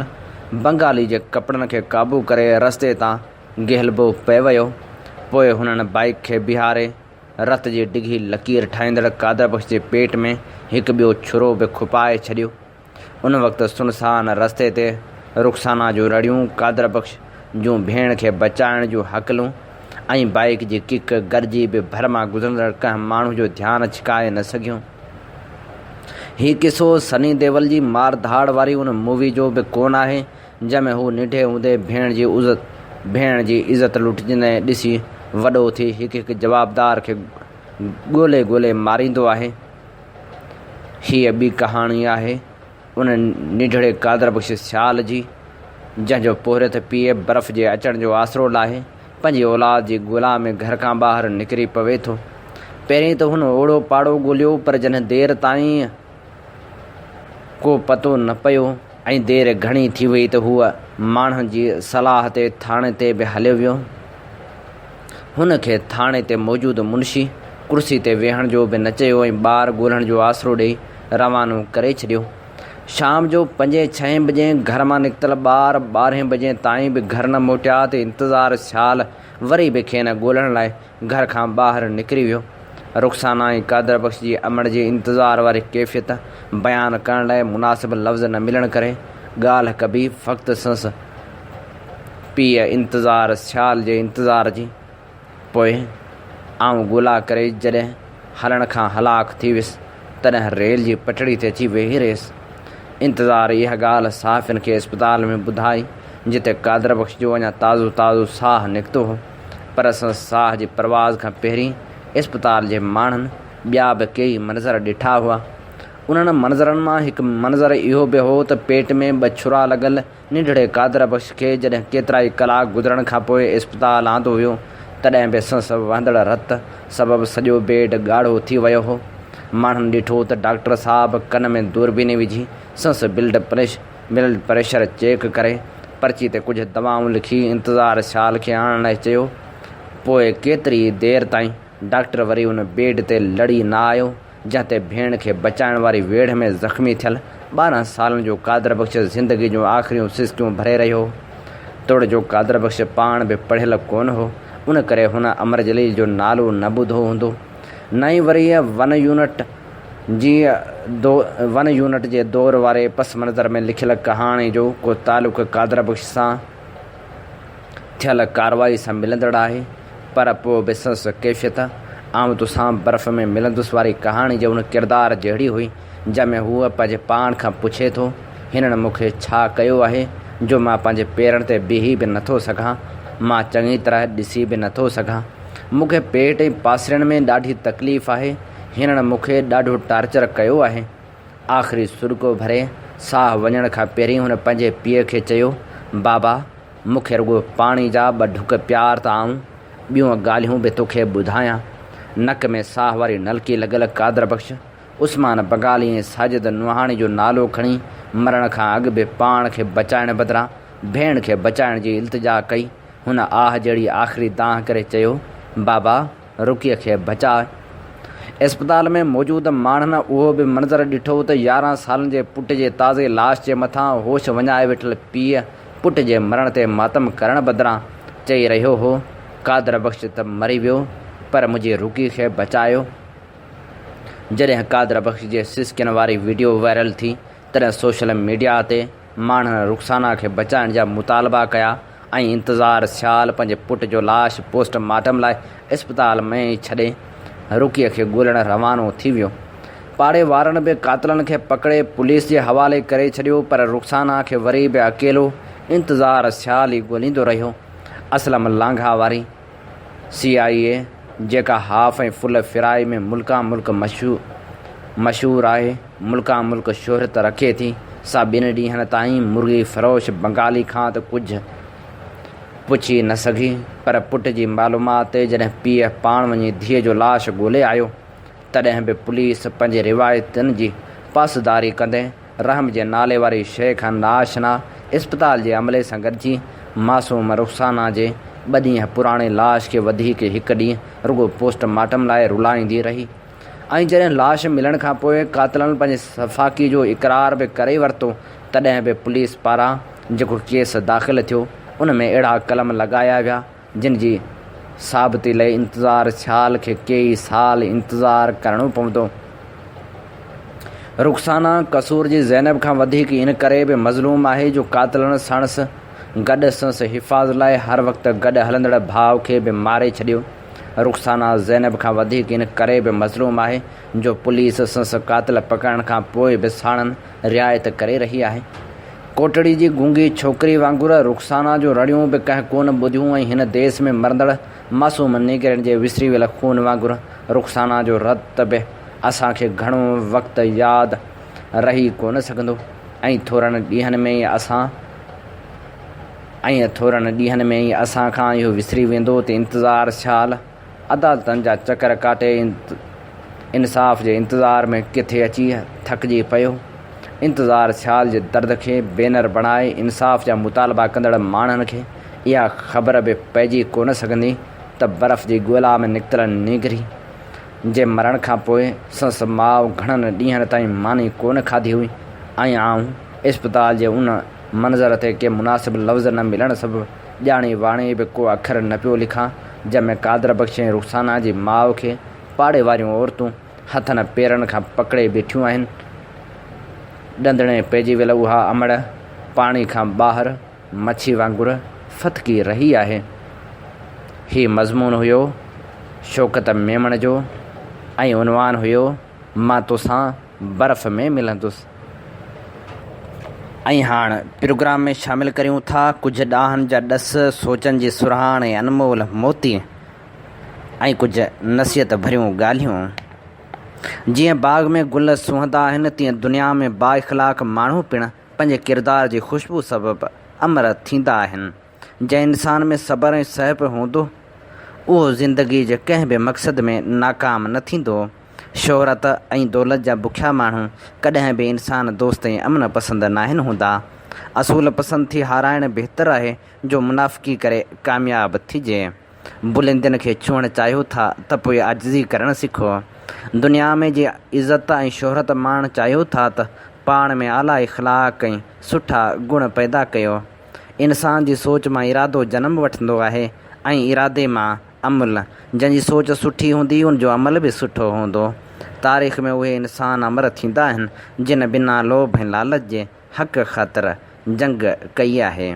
بنگالي جي ڪپڙن کي قابو ڪري رستي تان گهلبو پئي ويو. پوء هنن بائيڪ کي بيهاري رت جي ڊگهي لڪير ٺاهيندڙ قادر بخش جي پيٽ ۾ هڪ ٻيو ڇرو به کپائي ڇڏيو. ان وقت سنسان رستي تي رخسانه جون رڙيون، قادر بخش جون ڀيڻ کي بچائڻ جون هڪلون ۽ بائيڪ جي ڪڪ گڏجي به ڀر مان گذرندڙ ڪنهن ماڻهو جو ڌيان ڇڪائي نه سگهيون. هي قصو سني ديول جي مار ڌاڙ واري ان مووي جو به ڪونه آهي، جنهن ۾ هو ننڍي هوندي ڀيڻ جي ڀيڻ جي عزت لٽجندي ڏسي وڏو ٿي هڪ هڪ جوابدار کي ڳولي ڳولي ماريندو آهي. هيء ٻي ڪهاڻي آهي ان ننڍڙي قادر بخش سيال جي، جنهن جو پورهيت پيء برف جي اچڻ جو آسرو لاهي پنهنجي اولاد جي ڳولا ۾ گهر کان ٻاهر نڪري پوي ٿو. پهرين ته هن اوڙو پاڙو ڳوليو پر جڏهن دير تائين ڪو پتو نه پيو ۽ دير گهڻي ٿي وئي ته هو ماڻهن جي صلاح تي ٿاڻي تي به هليو ويو. هن کي ٿاڻي تي موجود منشي ڪرسي تي ويهڻ جو به نه چيو ۽ ٻار ڳولڻ جو آسرو ڏئي روانو ڪري ڇڏيو. شام جو پنجين ڇهين بجي گهر مان نڪتل ٻار ٻارهين بجي تائين به گهر نه موٽيا ته انتظار سيال وري به کين ڳولڻ لاء گهر کان ٻاهر نڪري ويو. رخسانه ۽ قادر بخش جي امڙ جي انتظار واري ڪيفيت بيان ڪرڻ لاء مناسب لفظ نه ملڻ ڪري ڳالهه ڪبي فقط سنس پيء انتظار سيال جي انتظار جي. پوء آئون ڳولا ڪري جڏهن هلڻ کان هلاڪ ٿي ويس، تڏهن ريل جي پٽڙي تي اچي ويهي رهيس. انتظار اها ڳالهه صحافين کي اسپتال ۾ ٻڌائي، جتي قادر بخش جو اڃا تازو تازو ساهه نڪتو هو. پر سندس ساهه جي پرواز کان پهرين اسپتال جي ماڻهن ٻيا به ڪيئي منظر ڏٺا هئا. انهن منظرن مان هڪ منظر اهو به هو ته پيٽ ۾ ٻه ڇرا لڳل ننڍڙي قادر بخش کي جڏهن ڪيترائي ڪلاڪ گذرڻ کانپوء اسپتال آندو ويو، تڏهن به سندس وهندڙ رت سبب سڄو بيڊ ڳاڙهو ٿي ويو هو. ماڻهن ڏٺو ته ڊاڪٽر صاحب ڪن ۾ دوربيني وجهي سندس بلڊ پريشر چيڪ ڪري، پرچي تي ڪجهه دوائون لکي انتظار سيال کي آڻڻ لاء چيو. پوء ڪيتري ئي دير تائين ڊاڪٽر وري ان بيڊ تي لڙي نه آيو. جنهن تي ڀيڻ کي بچائڻ واري ويڙهه ۾ زخمي ٿيل 12 سالن جو قادر بخش زندگي جون آخريون سسڪيون ڀري رهيو هو. توڙي جو قادر بخش پاڻ به پڙهيل ڪونه هو، ان ڪري هن امر جليل جو نالو نه ٻڌو هوندو، نه ئي وري ون يونٽ جي ون يونٽ جي دور واري پس منظر ۾ لکيل ڪهاڻي جو ڪو تعلق قادر بخش سان ٿيل ڪارروائي سان ملندڙ آهي، پر پوء به سندس ڪيفيت آئون توسان برف ۾ ملندس واري ڪهاڻي جي ان ڪردار جهڙي هئي، جنهن ۾ هو پنهنجي پاڻ کان پڇي ٿو، هنن مون کي ڇا ڪيو آهي جو مان پنهنجي پيرن تي بيهي به نٿو سگهان، مان چڱي طرح ڏسي به نٿو سگهان. مون کي پيٽ ۽ پاسرين ۾ ڏاڍي تڪليف آهي، هنن مون کي ڏاڍو ٽارچر ڪيو آهي. آخري سڏڪو ڀري ساهه وڃڻ کان پهرين هن پنهنجي پيء کي چيو، بابا! مون کي رڳو پاڻي جا ٻه ڍڪ پيار ته آئون ٻيون ڳالهيون به توکي ٻڌايان. نڪ ۾ ساهه واري نلڪي لڳل قادر بخش، عثمان بنگالي ۽ ساجد نوحاڻي جو نالو کڻي مرڻ کان اڳ به پاڻ کي بچائڻ بدران ڀيڻ کي بچائڻ جي التجا ڪئي. هن آهه جهڙي آخري دانهن ڪري چيو، بابا! رڪيء کي بچاء. اسپتال ۾ موجود ماڻهن اهو به منظر ڏٺو ته 11 سالن جي پٽ جي تازي لاش جي مٿان هوش وڃائي ويٺل پيء پٽ جي مرڻ تي ماتم ڪرڻ بدران چئي رهيو هو، قادر بخش ته مري ويو پر منهنجي رڪي کي بچايو. جڏهن قادر بخش جي سسڪين واري وڊيو وائرل ٿي تڏهن سوشل ميڊيا تي ماڻهن رخسانه کي بچائڻ جا مطالبا ڪيا ۽ انتظار سيال پنهنجي پٽ جو لاش پوسٽ مارٽم لاء اسپتال ۾ ئي ڇڏي رڪيء کي ڳولڻ روانو ٿي ويو. پاڙي وارن به قاتلن کي پڪڙي پوليس جي حوالي ڪري ڇڏيو پر رخسانه کي وري به اڪيلو انتظار سيال ئي ڳوليندو رهيو. اسلم لانگها واري. سي آء اي جيڪا هاف ۽ فل فرائي ۾ ملڪان ملڪ مشهور آهي، ملڪان ملڪ شهرت رکي ٿي، سا ٻن ڏينهن تائين مرغي فروش بنگالي کان ته ڪجهه پڇي نه سگهي، پر پٽ جي معلومات تي جڏهن پيء پاڻ وڃي ڌيء جو لاش ڳولي آيو، تڏهن به پوليس پنهنجي روايتن جي پاسداري ڪندي رحم جي نالي واري شيء کان ناآشنا اسپتال جي عملي سان گڏجي معصوم رخسانه جي ٻه ڏينهن پراڻي لاش کي وڌيڪ هڪ ڏينهن رڳو پوسٽ مارٽم لاء رلائيندي رهي ۽ جڏهن لاش ملڻ کان پوء قاتلن پنهنجي سفاڪي جو اقرار به ڪري ورتو تڏهن به پوليس پاران جيڪو ڪيس داخل ٿيو، ان ۾ اهڙا قلم لڳايا ويا، جن جي ثابتي لئي انتظار سيال کي ڪيئي سال انتظار ڪرڻو پوندو. رخسانه قصور جي زينب کان وڌيڪ ان ڪري به مظلوم آهي جو قاتلن ساڻس گڏ سندس حفاظت لاء هر وقت گڏ هلندڙ ڀاء کي به ماري ڇڏيو. رخسانه زينب کان وڌيڪ ان ڪري به مظلوم آهي جو پوليس سندس قاتل پڪڙڻ کان پوء به ساڻن رعايت ڪري رهي آهي. ڪوٽڙي جي گونگي ڇوڪري وانگر رخسانه جون رڙيون به ڪنهن ڪونه ٻڌيون ۽ هن ديس ۾ مرندڙ معصوم نينگرين جي وسري ويل خون وانگر رخسانه جو رت به اسان کي گهڻو وقت ياد رهي ڪونه سگهندو ۽ ٿورن ڏينهن ۾ ئي اسان ۽ ٿورن ڏينهن ۾ ئي اسان کان اهو وسري ويندو ته انتظار سيال عدالتن جا چڪر ڪاٽي انصاف جي انتظار ۾ ڪٿي اچي ٿڪجي پيو. انتظار سيال جي درد کي بينر بڻائي انصاف جا مطالبا ڪندڙ ماڻهن کي اها خبر به پئجي ڪونه سگهندي ته برف جي ڳولا ۾ نڪتل نينگري جي مرڻ کان پوء سندس ماء گهڻن ڏينهن تائين ماني ڪونه کاڌي هئي ۽ آئون اسپتال جي ان منظر تي ڪي مناسب لفظ نه ملڻ سبب ڄاڻي واڻي به ڪو اکر نه پيو لکان، جنهن ۾ قادر بخش ۽ رخسانه جي ماء کي پاڙي واريون عورتون هٿن پيرن کان پڪڙي بيٺيون آهن. ڏندڻي پئجي ويل اها امڙ پاڻي کان ٻاهر مڇي وانگر ڦٿڪي رهي آهي. هي مضمون هيو شوڪت ميمڻ جو ۽ عنوان هيو مان توسان برف ۾ ملندس. ۽ هاڻ پروگرام ۾ شامل ڪريون ٿا ڪجهه ڏاهن جا ڏس، سوچن جي سرهاڻ ۽ انمول موتي ۽ ڪجهه نصيحت ڀريون ڳالهيون. جيئن باغ ۾ گل سونهندا آهن تيئن دنيا ۾ بااخلاق ماڻهو پڻ پنهنجي ڪردار جي خوشبو سبب امر ٿيندا آهن. جنهن انسان ۾ صبر ۽ سهپ هوندو، اهو زندگيء جي ڪنهن به مقصد ۾ ناڪام نه ٿيندو. شهرت ۽ دولت جا بکيا ماڻهو ڪڏهن به انسان دوست ۽ امن پسند ناهن هوندا. اصول پسند ٿي هارائڻ بهتر آهي جو منافقي ڪري ڪامياب ٿجي. بلندين کي ڇهڻ چاهيو ٿا ته پوء عاجزي ڪرڻ سکو. دنيا ۾ جي عزت ۽ شهرت ماڻڻ چاهيو ٿا ته پاڻ ۾ اعليٰ اخلاق ۽ سٺا گڻ پيدا ڪيو. انسان جي سوچ مان ارادو جنم وٺندو آهي ۽ ارادي مان عمل. جنهن جي سوچ سٺي هوندي ان جو عمل به سٺو هوندو. تاريخ ۾ اهي انسان امر ٿيندا آهن جن بنا لوڀ ۽ لالچ جي حق خاطر جنگ ڪئي آهي.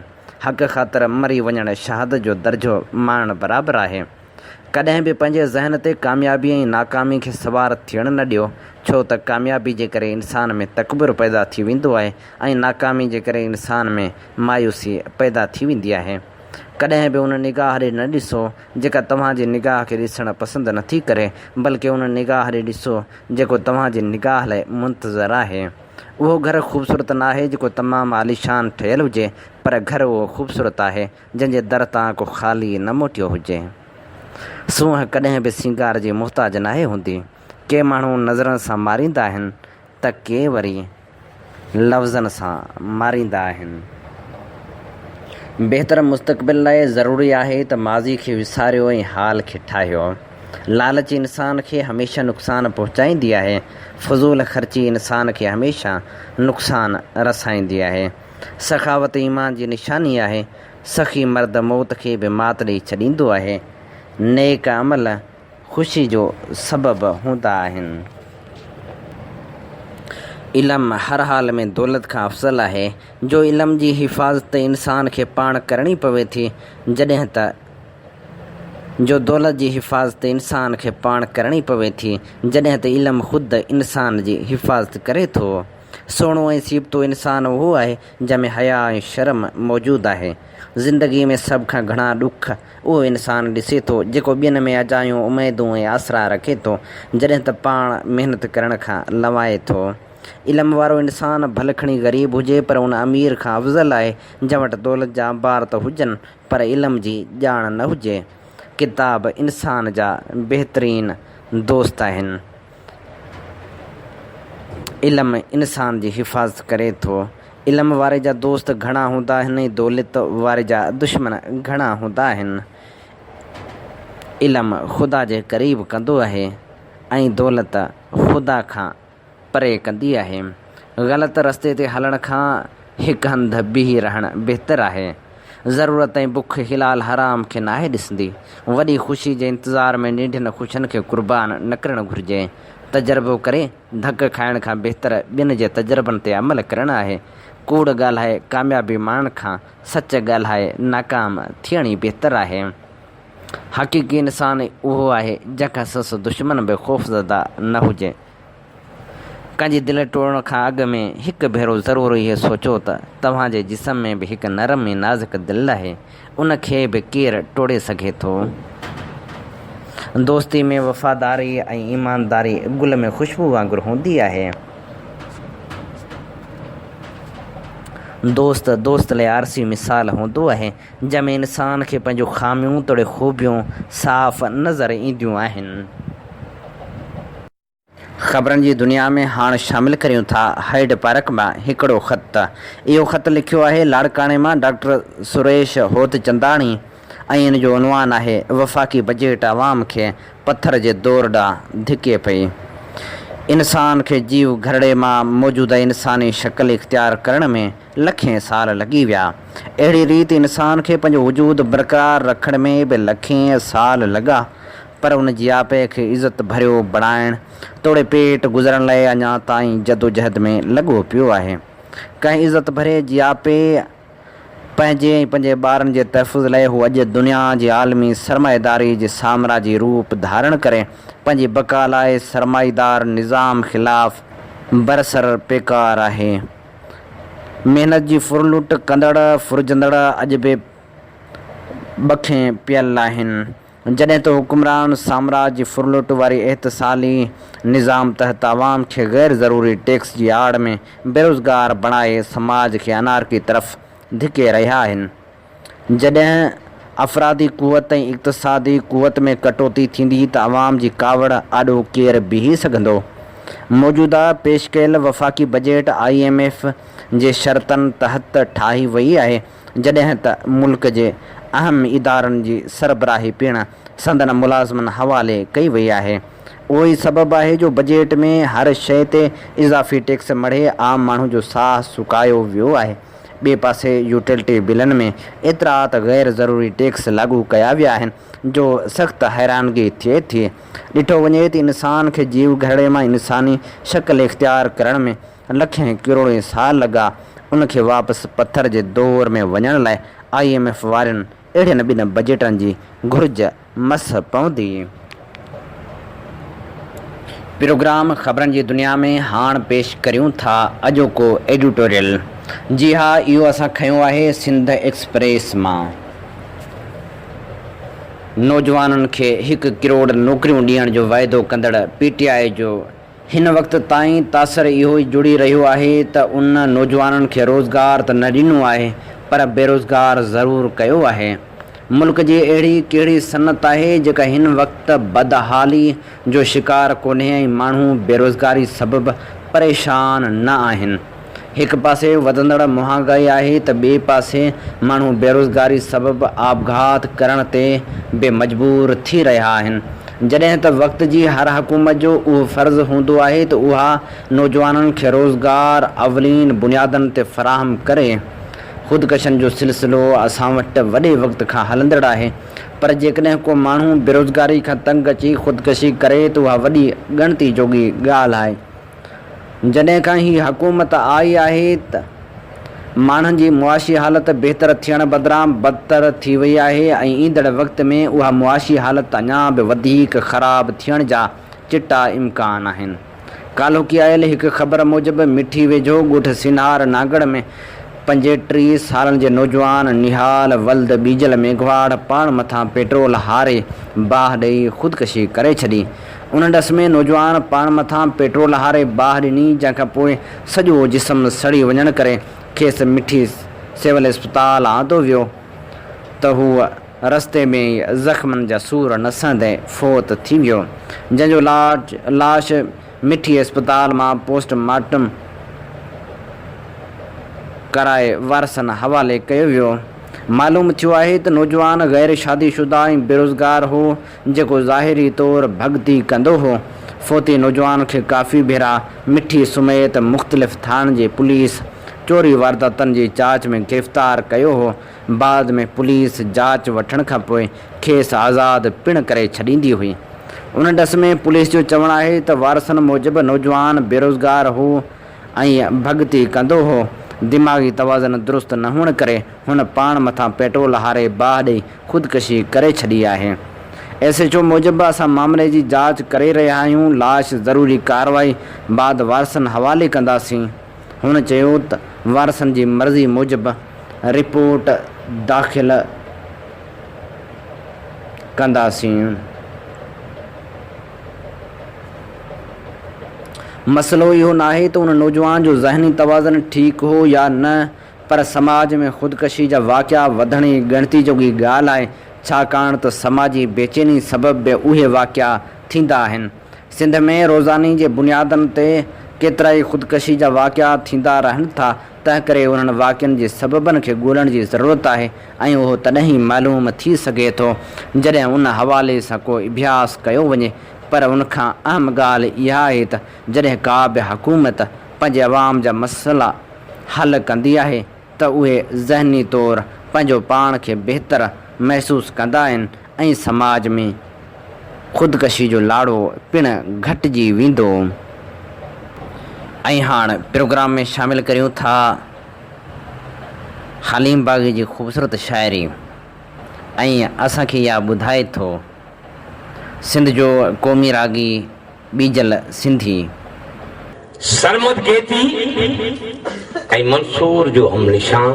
حق خاطر مري وڃڻ شهادت جو درجو ماڻڻ برابر آهي. ڪڏهن به پنهنجي ذهن تي ڪاميابي ۽ ناڪامي کي سوار ٿيڻ نه ڏيو، ڇو ته ڪاميابي جي ڪري انسان ۾ تڪبر پيدا ٿي ويندو آهي ۽ ناڪامي جي ڪري انسان ۾ مايوسي پيدا ٿي ويندي آهي. ڪڏهن به ان نگاهه ڏي نه ڏسو، جيڪا توهان جي نگاهه کي ڏسڻ پسند نٿي ڪري، بلڪه ان نگاهه ڏي ڏسو، جيڪو توهان جي نگاهه لاء منتظر آهي. اهو گهر خوبصورت ناهي، جيڪو تمام عاليشان ٺهيل هجي، پر گهر اهو خوبصورت آهي، جنهن جي در تان ڪو خالي نه موٽيو هجي. سونهن ڪڏهن به سينگار جي محتاج ناهي هوندي. ڪي ماڻهو نظرن سان ماريندا آهن ته ڪي وري لفظن سان ماريندا آهن. بهتر مستقبل لاء ضروري آهي ته ماضي کي وساريو ۽ حال کي ٺاهيو. لالچ انسان کي هميشه نقصان پهچائيندي آهي. فضول خرچي انسان کي هميشه نقصان رسائيندي آهي. سخاوت ايمان جي نشاني آهي. سخي مرد موت کي به مات ڏئي ڇڏيندو آهي. نيڪ عمل خوشي جو سبب هوندا آهن. علم هر حال ۾ دولت کان افضل آهي، جو علم جي حفاظت انسان کي پاڻ ڪرڻي پوي ٿي، جڏهن ته جو دولت جي حفاظت انسان کي پاڻ ڪرڻي پوي ٿي، جڏهن ته علم خود انسان جي حفاظت ڪري ٿو. سهڻو ۽ سيبتو انسان اهو آهي، جنهن ۾ حياء ۽ شرم موجود آهي. زندگيء ۾ سڀ کان گهڻا ڏک اهو انسان ڏسي ٿو، جيڪو ٻين ۾ اجايون اميدون ۽ آسرا رکي ٿو، جڏهن ته پاڻ محنت ڪرڻ کان لنوائي ٿو. علم وارو انسان ڀل کڻي غريب هجي پر ان امير کان افضل آهي، جنهن وٽ دولت جا انبار ته هجن پر علم جي ڄاڻ نه هجي. ڪتاب انسان جا بهترين دوست آهن. علم انسان جي حفاظت ڪري ٿو. علم واري جا دوست گهڻا هوندا آهن ۽ دولت واري جا دشمن گهڻا هوندا آهن. علم خدا جي قريب ڪندو آهي ۽ دولت خدا کان پري ڪندي آهي. غلط رستي تي هلڻ کان هڪ هنڌ بيهي رهڻ بهتر آهي. ضرورت ۽ بک حلال حرام کي ناهي ڏسندي. وڏي خوشي جي انتظار ۾ ننڍين خوشين کي قربان نه ڪرڻ گهرجي. تجربو ڪري ڌڪ کائڻ کان بهتر ٻين جي تجربن تي عمل ڪرڻ آهي. ڪوڙ ڳالهائي ڪاميابي ماڻڻ کان سچ ڳالهائي ناڪام ٿيڻ ئي بهتر آهي. حقيقي انسان اهو آهي جنهن کان سندس دشمن به خوفزده نه هجي. ڪنهن جي دل ٽوڙڻ کان اڳ ۾ هڪ ڀيرو ضرور اهو سوچو ته توهان جي جسم ۾ به هڪ نرم ۽ نازڪ دل آهي، ان کي به ڪير ٽوڙي سگهي ٿو. دوستي ۾ وفاداري ۽ ايمانداري گل ۾ خوشبو وانگر هوندي آهي. دوست دوست لاء آرسي مثال هوندو آهي، جنهن ۾ انسان کي پنهنجون خاميون توڙي خوبيون صاف نظر اينديون آهن. خبرن جي دنيا ۾ هاڻ شامل ڪريون ٿا هائيڊ پارڪ مان هڪڙو خط. اهو خط لکيو آهي لاڙڪاڻي مان ڊاڪٽر سريش هوتچنداڻي ۽ ان جو عنوان آهي وفاقي بجيٽ عوام کي پٿر جي دور ڏانهن ڌڪي پئي. انسان کي جيو گهرڙي مان موجوده انساني شڪل اختيار ڪرڻ ۾ لکين سال لڳي ويا. اهڙي ريت انسان کي پنهنجو وجود برقرار رکڻ ۾ به لکين سال لڳا. پر ان جياپي کي عزت ڀريو بڻائڻ توڙي پيٽ گذرڻ لاء اڃا تائين جدوجهد ۾ لڳو پيو آهي. ڪنهن عزت ڀريي جياپي پنهنجي ۽ پنهنجي ٻارن جي تحفظ لاء هو اڄ دنيا جي عالمي سرمائيداري جي سامراجي روپ ڌارڻ ڪري پنهنجي بقا لاء سرمائيدار نظام خلاف برسر پيڪار آهي. محنت جي ڦرلٽ ڪندڙ ڦرجندڙ اڄ به بکين پيل آهن. جڏهن ته حڪمران سامراج جي ڦرلٽ واري احتصالي نظام تحت عوام کي غير ضروري ٽيڪس جي آڙ ۾ بيروزگار بڻائي سماج کي انارڪي طرف ڌڪي رهيا آهن. جڏهن افرادي قوت ۽ اقتصادي قوت ۾ ڪٽوتي ٿيندي ته عوام جي ڪاوڙ آڏو ڪير بيهي سگهندو؟ موجوده پيش ڪيل وفاقي بجيٽ I M F جي شرطن تحت ٺاهي وئي آهي. جڏهن ته ملڪ جي اهم ادارن جي سربراهي پڻ سندن ملازمن حوالي ڪئي وئي آهي. اهو ئي سبب آهي جو بجيٽ ۾ هر شيء تي اضافي ٽيڪس مڙهي عام ماڻهو جو ساهه سڪايو ويو آهي. ٻئي پاسي يوٽيلٽي بلن ۾ ايترا ته غير ضروري ٽيڪس لاڳو ڪيا ويا آهن جو سخت حيرانگي ٿئي ٿي. ڏٺو وڃي ته انسان کي جيو گهرڙي مان انساني شڪل اختيار ڪرڻ ۾ لکين ڪروڙين سال لڳا، ان کي واپس پٿر جي دور ۾ وڃڻ لاء I M F وارين اهڙين ٻن بجيٽن جي گهرج مس پوندي. پروگرام خبرن جي دنيا ۾ هاڻ پيش ڪريون ٿا اڄوڪو ايڊيٽوريل. جي ها اهو اسان کنيو آهي سنڌ ايڪسپريس مان. نوجوانن کي هڪ ڪروڙ نوڪريون ڏيڻ جو واعدو ڪندڙ پي ٽي آء جو هن وقت تائين تاثر اهو ئي جڙي رهيو آهي ته ان نوجوانن کي روزگار ته نه ڏنو آهي پر بيروزگار ضرور ڪيو آهي. ملڪ جي اهڙي ڪهڙي صنعت آهي جيڪا هن وقت بدحالي جو شڪار ڪونهي ۽ ماڻهو بيروزگاري سبب پريشان نه آهن. هڪ پاسي وڌندڙ مهانگائي آهي ته ٻئي پاسي ماڻهو بيروزگاري سبب آپگهات ڪرڻ تي به مجبور ٿي رهيا آهن. جڏهن ته وقت جي هر حڪومت جو اهو فرض هوندو آهي ته اها نوجوانن کي روزگار اولين بنيادن تي فراهم ڪري. خودڪشن جو سلسلو اسان وٽ وڏي وقت کان هلندڙ آهي پر جيڪڏهن ڪو ماڻهو بيروزگاري کان تنگ اچي خودڪشي ڪري ته اها وڏي ڳڻتي جوڳي ڳالهه آهي. جڏهن کان هي حڪومت آئي آهي ته ماڻهن جي معاشي حالت بهتر ٿيڻ بدران بدتر ٿي وئي آهي ۽ ايندڙ وقت ۾ اها معاشي حالت اڃا به وڌيڪ خراب ٿيڻ جا چٽا امڪان آهن. ڪالهوڪي آيل هڪ خبر موجب مٺي ويجهو ڳوٺ سينهار نانگڙ ۾ 35 سالن جي نوجوان نهال ولد ٻيجل ميگهواڙ پاڻ مٿان پيٽرول هاري باهه ڏئي خودڪشي ڪري ڇڏي. ان ڏس ۾ نوجوان پاڻ مٿان پيٽرول هاري باهه ڏني جنهن کان پوء سڄو جسم سڙي وڃڻ ڪري کيس مٺي سول اسپتال آندو ويو ته هو رستي ۾ ئي زخمن جا سور نه سهندي فوت ٿي ويو جنهن جو لاش مٺي اسپتال مان پوسٽ مارٽم ڪرائي وارثن حوالي ڪيو ويو. معلوم ٿيو آهي ته نوجوان غير شادي شده ۽ بيروزگار هو جيڪو ظاهري طور ڀڳتي ڪندو هو. فوتي نوجوان کي ڪافي ڀيرا مٺي سميت مختلف ٿاڻن جي پوليس چوري وارداتن جي جاچ ۾ گرفتار ڪيو هو، بعد ۾ پوليس جاچ وٺڻ کانپوء کيس آزاد پڻ ڪري ڇڏيندي هئي. ان ڏس ۾ پوليس جو چوڻ آهي ته وارثن موجب نوجوان بيروزگار هو ۽ ڀڳتي ڪندو هو، دماغي توازن درست نه هئڻ ڪري هن پاڻ مٿان پيٽرول هاري باهه ڏئي خودڪشي ڪري ڇڏي آهي. ايس ايڇ او موجب اسان مامري جي جاچ ڪري رهيا آهيون، لاش ضروري ڪارروائي بعد وارثن حوالي ڪنداسين. هن چيو ته وارثن جي مرضي موجب رپورٽ داخل ڪنداسين. مسئلو اهو ناهي ته ان نوجوان جو ذهني توازن ٺيڪ هو يا نه پر سماج ۾ خودڪشي جا واقعا وڌڻ ئي ڳڻتي جوڳي ڳالهه آهي ڇاڪاڻ ته سماجي بيچيني سبب به اهي واقعا ٿيندا آهن. سنڌ ۾ روزاني جي بنيادن تي ڪيترائي خودڪشي جا واقعا ٿيندا رهن ٿا تنهنڪري انهن واقعن جي سببن کي ڳولڻ جي ضرورت آهي ۽ اهو تڏهن ئي معلوم ٿي سگهي ٿو جڏهن ان حوالي سان ڪو اڀياس ڪيو وڃي پر ان کان اهم ڳالهه اها آهي ته جڏهن ڪا به حڪومت پنهنجي عوام جا مسئلا حل ڪندي آهي ته اهي ذهني طور پنهنجو پاڻ کي بهتر محسوس ڪندا آهن ۽ سماج ۾ خودڪشي جو لاڙو پڻ گهٽجي ويندو. ۽ هاڻ پروگرام ۾ شامل ڪريون ٿا حليم باغي جي خوبصورت شاعري ۽ اسان کي اها ٻڌائي ٿو سنڌ جو قومي راڳي ٻيجل سنڌي. سرمد گيتي ۽ منصور جو هم نشان،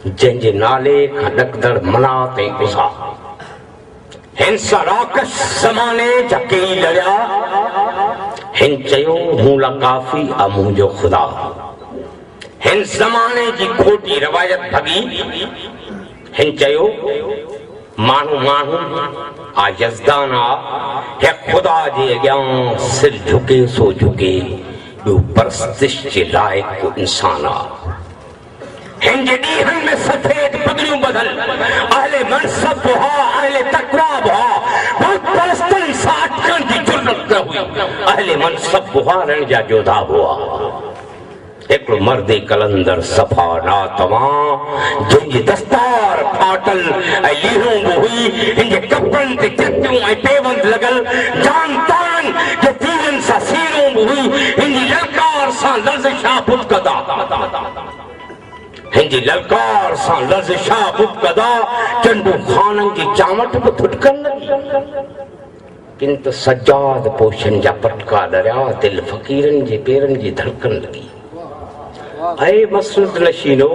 جنهن جي نالي کان ڏڪندڙ منات ۽ عزيٰ. هن سان راڪش زماني جا ڪيئي لڙيا، هن چيو مون لا ڪافي آ منهنجو خدا. هن زماني جي کوٽي روايت ڀڳي، هن چيو ماڻهو ماڻهو آ يزدان آ، هي خدا جي اڳيان سر جهڪي سو جهڪي، ٻيو پرستش جي لائق ڪو انسان آ. هن جي ڏينهن ۾ سفيد پڳڙيون ٻڌل اهل منصب به هئا، اهل تقويٰ به هئا، بت پرستن سان اٽڪڻ جي جرئت نه هئي، اهل منصب به هئا، رڻ جا جوڌا به هئا. هڪڙو مرد قلندر صفا ناتوان، جنهن جي دستار ڦاٽل ۽ ليڙون به هئي، هن جي ڪپڙن تي چتيون ۽ پيوند لڳل، جان تارن جي تيرن سان سيرون به هئي، هن جي للڪار سان لرزشا بتڪدا. هن جي للڪار سان لرزشا بتڪدا، چنڊو خانن جي چانوٺ به ٿٽڪڻ لڳي. ڪن ته سجاد پوشن جا پٽڪا ڏريا، دل فقيرن جي پيرن جي ڌڙڪڻ لڳي. اي مسند نشينو،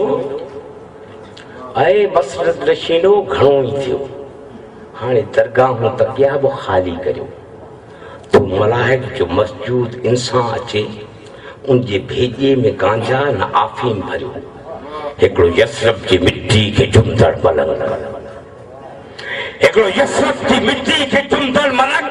اي مسند نشينو گهڻو ئي ٿيو، هاڻي درگاهون تڪيا به خالي ڪريو. ٿو ملائڪ جو مسجود انسان اچي، ان جي ڀيڄي ۾ گانجا نه آفيم ڀريو. هڪڙو يثرب جي مٽي کي چمندڙ ملنگ. هڪڙو يثرب جي مٽي کي چمندڙ ملنگ،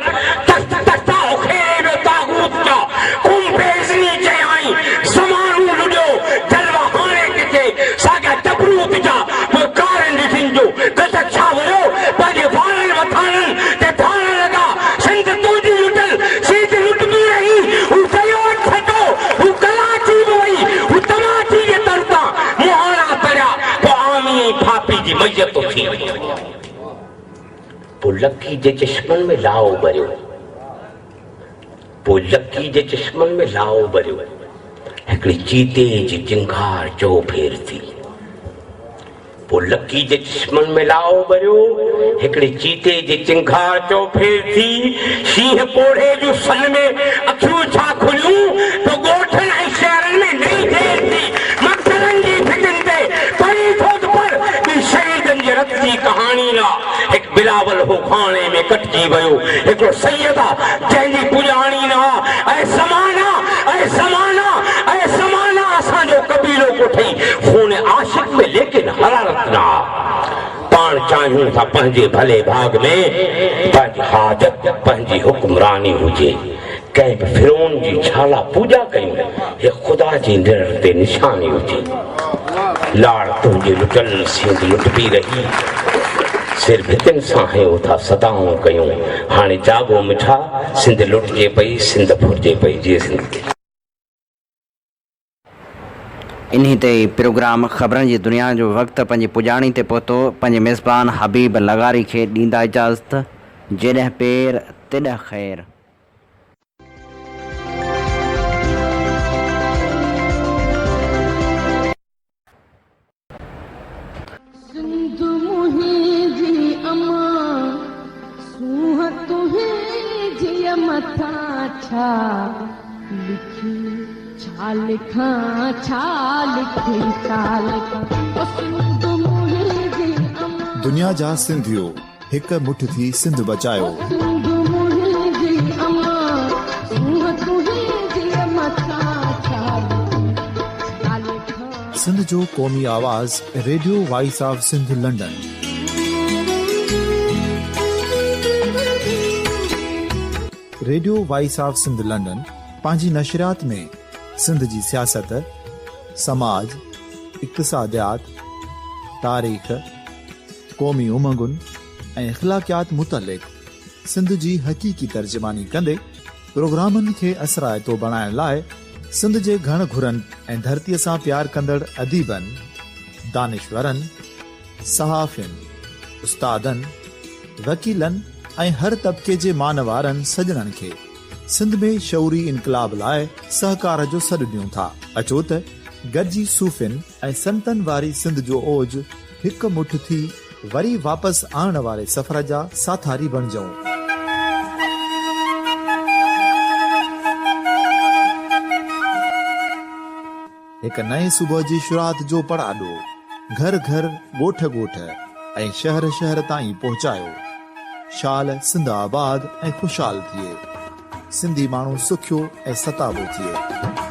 تخت تختا اکيڙي ويو طاغوت جا، قم بي اذني چيائين، زمانو لڏيو، جلوا هاڻي ڪٿي، ساڳيا جبروت جا، پوء ڪارن ڏٺين جو گجڪ ڇا وريو، پنهنجي وارن وٿاڻن تي ڌاڙڻ لڳا، سنڌ تنهنجي لٽل، سيد لٽبي رهي، هو چيو اڄ ڇٽو، هو ڪراچي به وئي، هو تماچي جي تر تان مهاڻا تريا، پوء آمي ۽ ڦاپي جي ميت اٿي. پوء لڪي جي چشمن ۾ لائو ٻريو. پوء لڪي جي چشمن ۾ لائو ٻريو. هڪڙي چيتي جي چنگهاڙ چؤڦير ٿي. پوء لڪي جي چشمن ۾ لائو ٻريو. هڪڙي چيتي جي چنگهاڙ چؤڦير ٿي. شينهن پوڙهي جون سن ۾ اکيون ڇا کليون. پوء ڳوٺن ۽ شهرن ۾ نئين دير ٿي. مقتلن جي ڦٽن تي پڙهي ٿو ته پر ٻي شهيدن جي رت جي ڪهاڻي لا هڪ بلاول هو گهاڻي ۾ ڪٽجي ويو هڪڙو سيد آ جنهن جي پڄاڻي نه آ اي زمانا اي زمانا اي زمانا اسان جو قبيلو ڪوٺئي خون عاشق ۾ ليڪن حرارت نه آ پاڻ چاهيون ٿا پنهنجي ڀلي ڀاڳ ۾ پنهنجي حاجت پنهنجي حڪمراني هجي. ڪنهن به فرعون جي ڇا لا پوڄا ڪيون، هي خدا جي نرڙ تي نشاني هجي. لاڙ تنهنجي لٽل سينڌ لٽبي رهي، سر ڀتين سان هنيو ٿا صدائون ڪيون. هاڻي جاڳو مٺا، سنڌ لٽجي پئي، سنڌ ڦرجي پئي، جيئي سنڌ. انهي تي ئي پروگرام خبرن جي دنيا جو وقت پنهنجي پڄاڻي تي پهتو. پنهنجي ميزبان حبيب لغاري کي ڏيندا اجازت. جيڏهن پير تيڏهن خير. سنڌ منهنجي امان، سونهن تنهنجيء مٿان ڇا لکي ڇا لکان، ڇا لکي ڇا لکان، او سنڌ منهنجي امان. دنيا جا سنڌيو هڪ مٺ ٿي سنڌ بچايو. او سنڌ منهنجي امان، سونهن تنهنجيء مٿان ڇا لکي ڇا لکان. سنڌ جو قومي آواز radio voice of Sindh London. Radio voice of Sindh London پنهنجي نشريات ۾ سنڌ جي سياست، سماج، اقتصاديات، تاريخ، قومي امنگن ۽ اخلاقيات متعلق سنڌ جي حقيقي ترجماني ڪندي پروگرامن کي اثرائتو بڻائڻ لاء سنڌ جي گهڻ گهرن ۽ ڌرتيء سان پيار ڪندڙ اديبن، دانشورن، صحافين، استادن، وڪيلن ۽ هر طبقي جي مان وارن سڄڻن کي سنڌ ۾ شعوري انقلاب لاء سهڪار جو سڏ ڏيون ٿا. اچو ته گڏجي صوفين ۽ سنتن واري سنڌ جو اوج هڪ مٺ ٿي وري واپس آڻڻ واري سفر جا ساٿاري بڻجون. هڪ نئين صبح جي شروعات جو پڙاڏو گهر گهر، ڳوٺ ڳوٺ ۽ شهر شهر تائين پهچايو. شال سنڌ آباد ۽ خوشحال ٿئي. سنڌي ماڻهو سکيو ۽ ستابو ٿئي.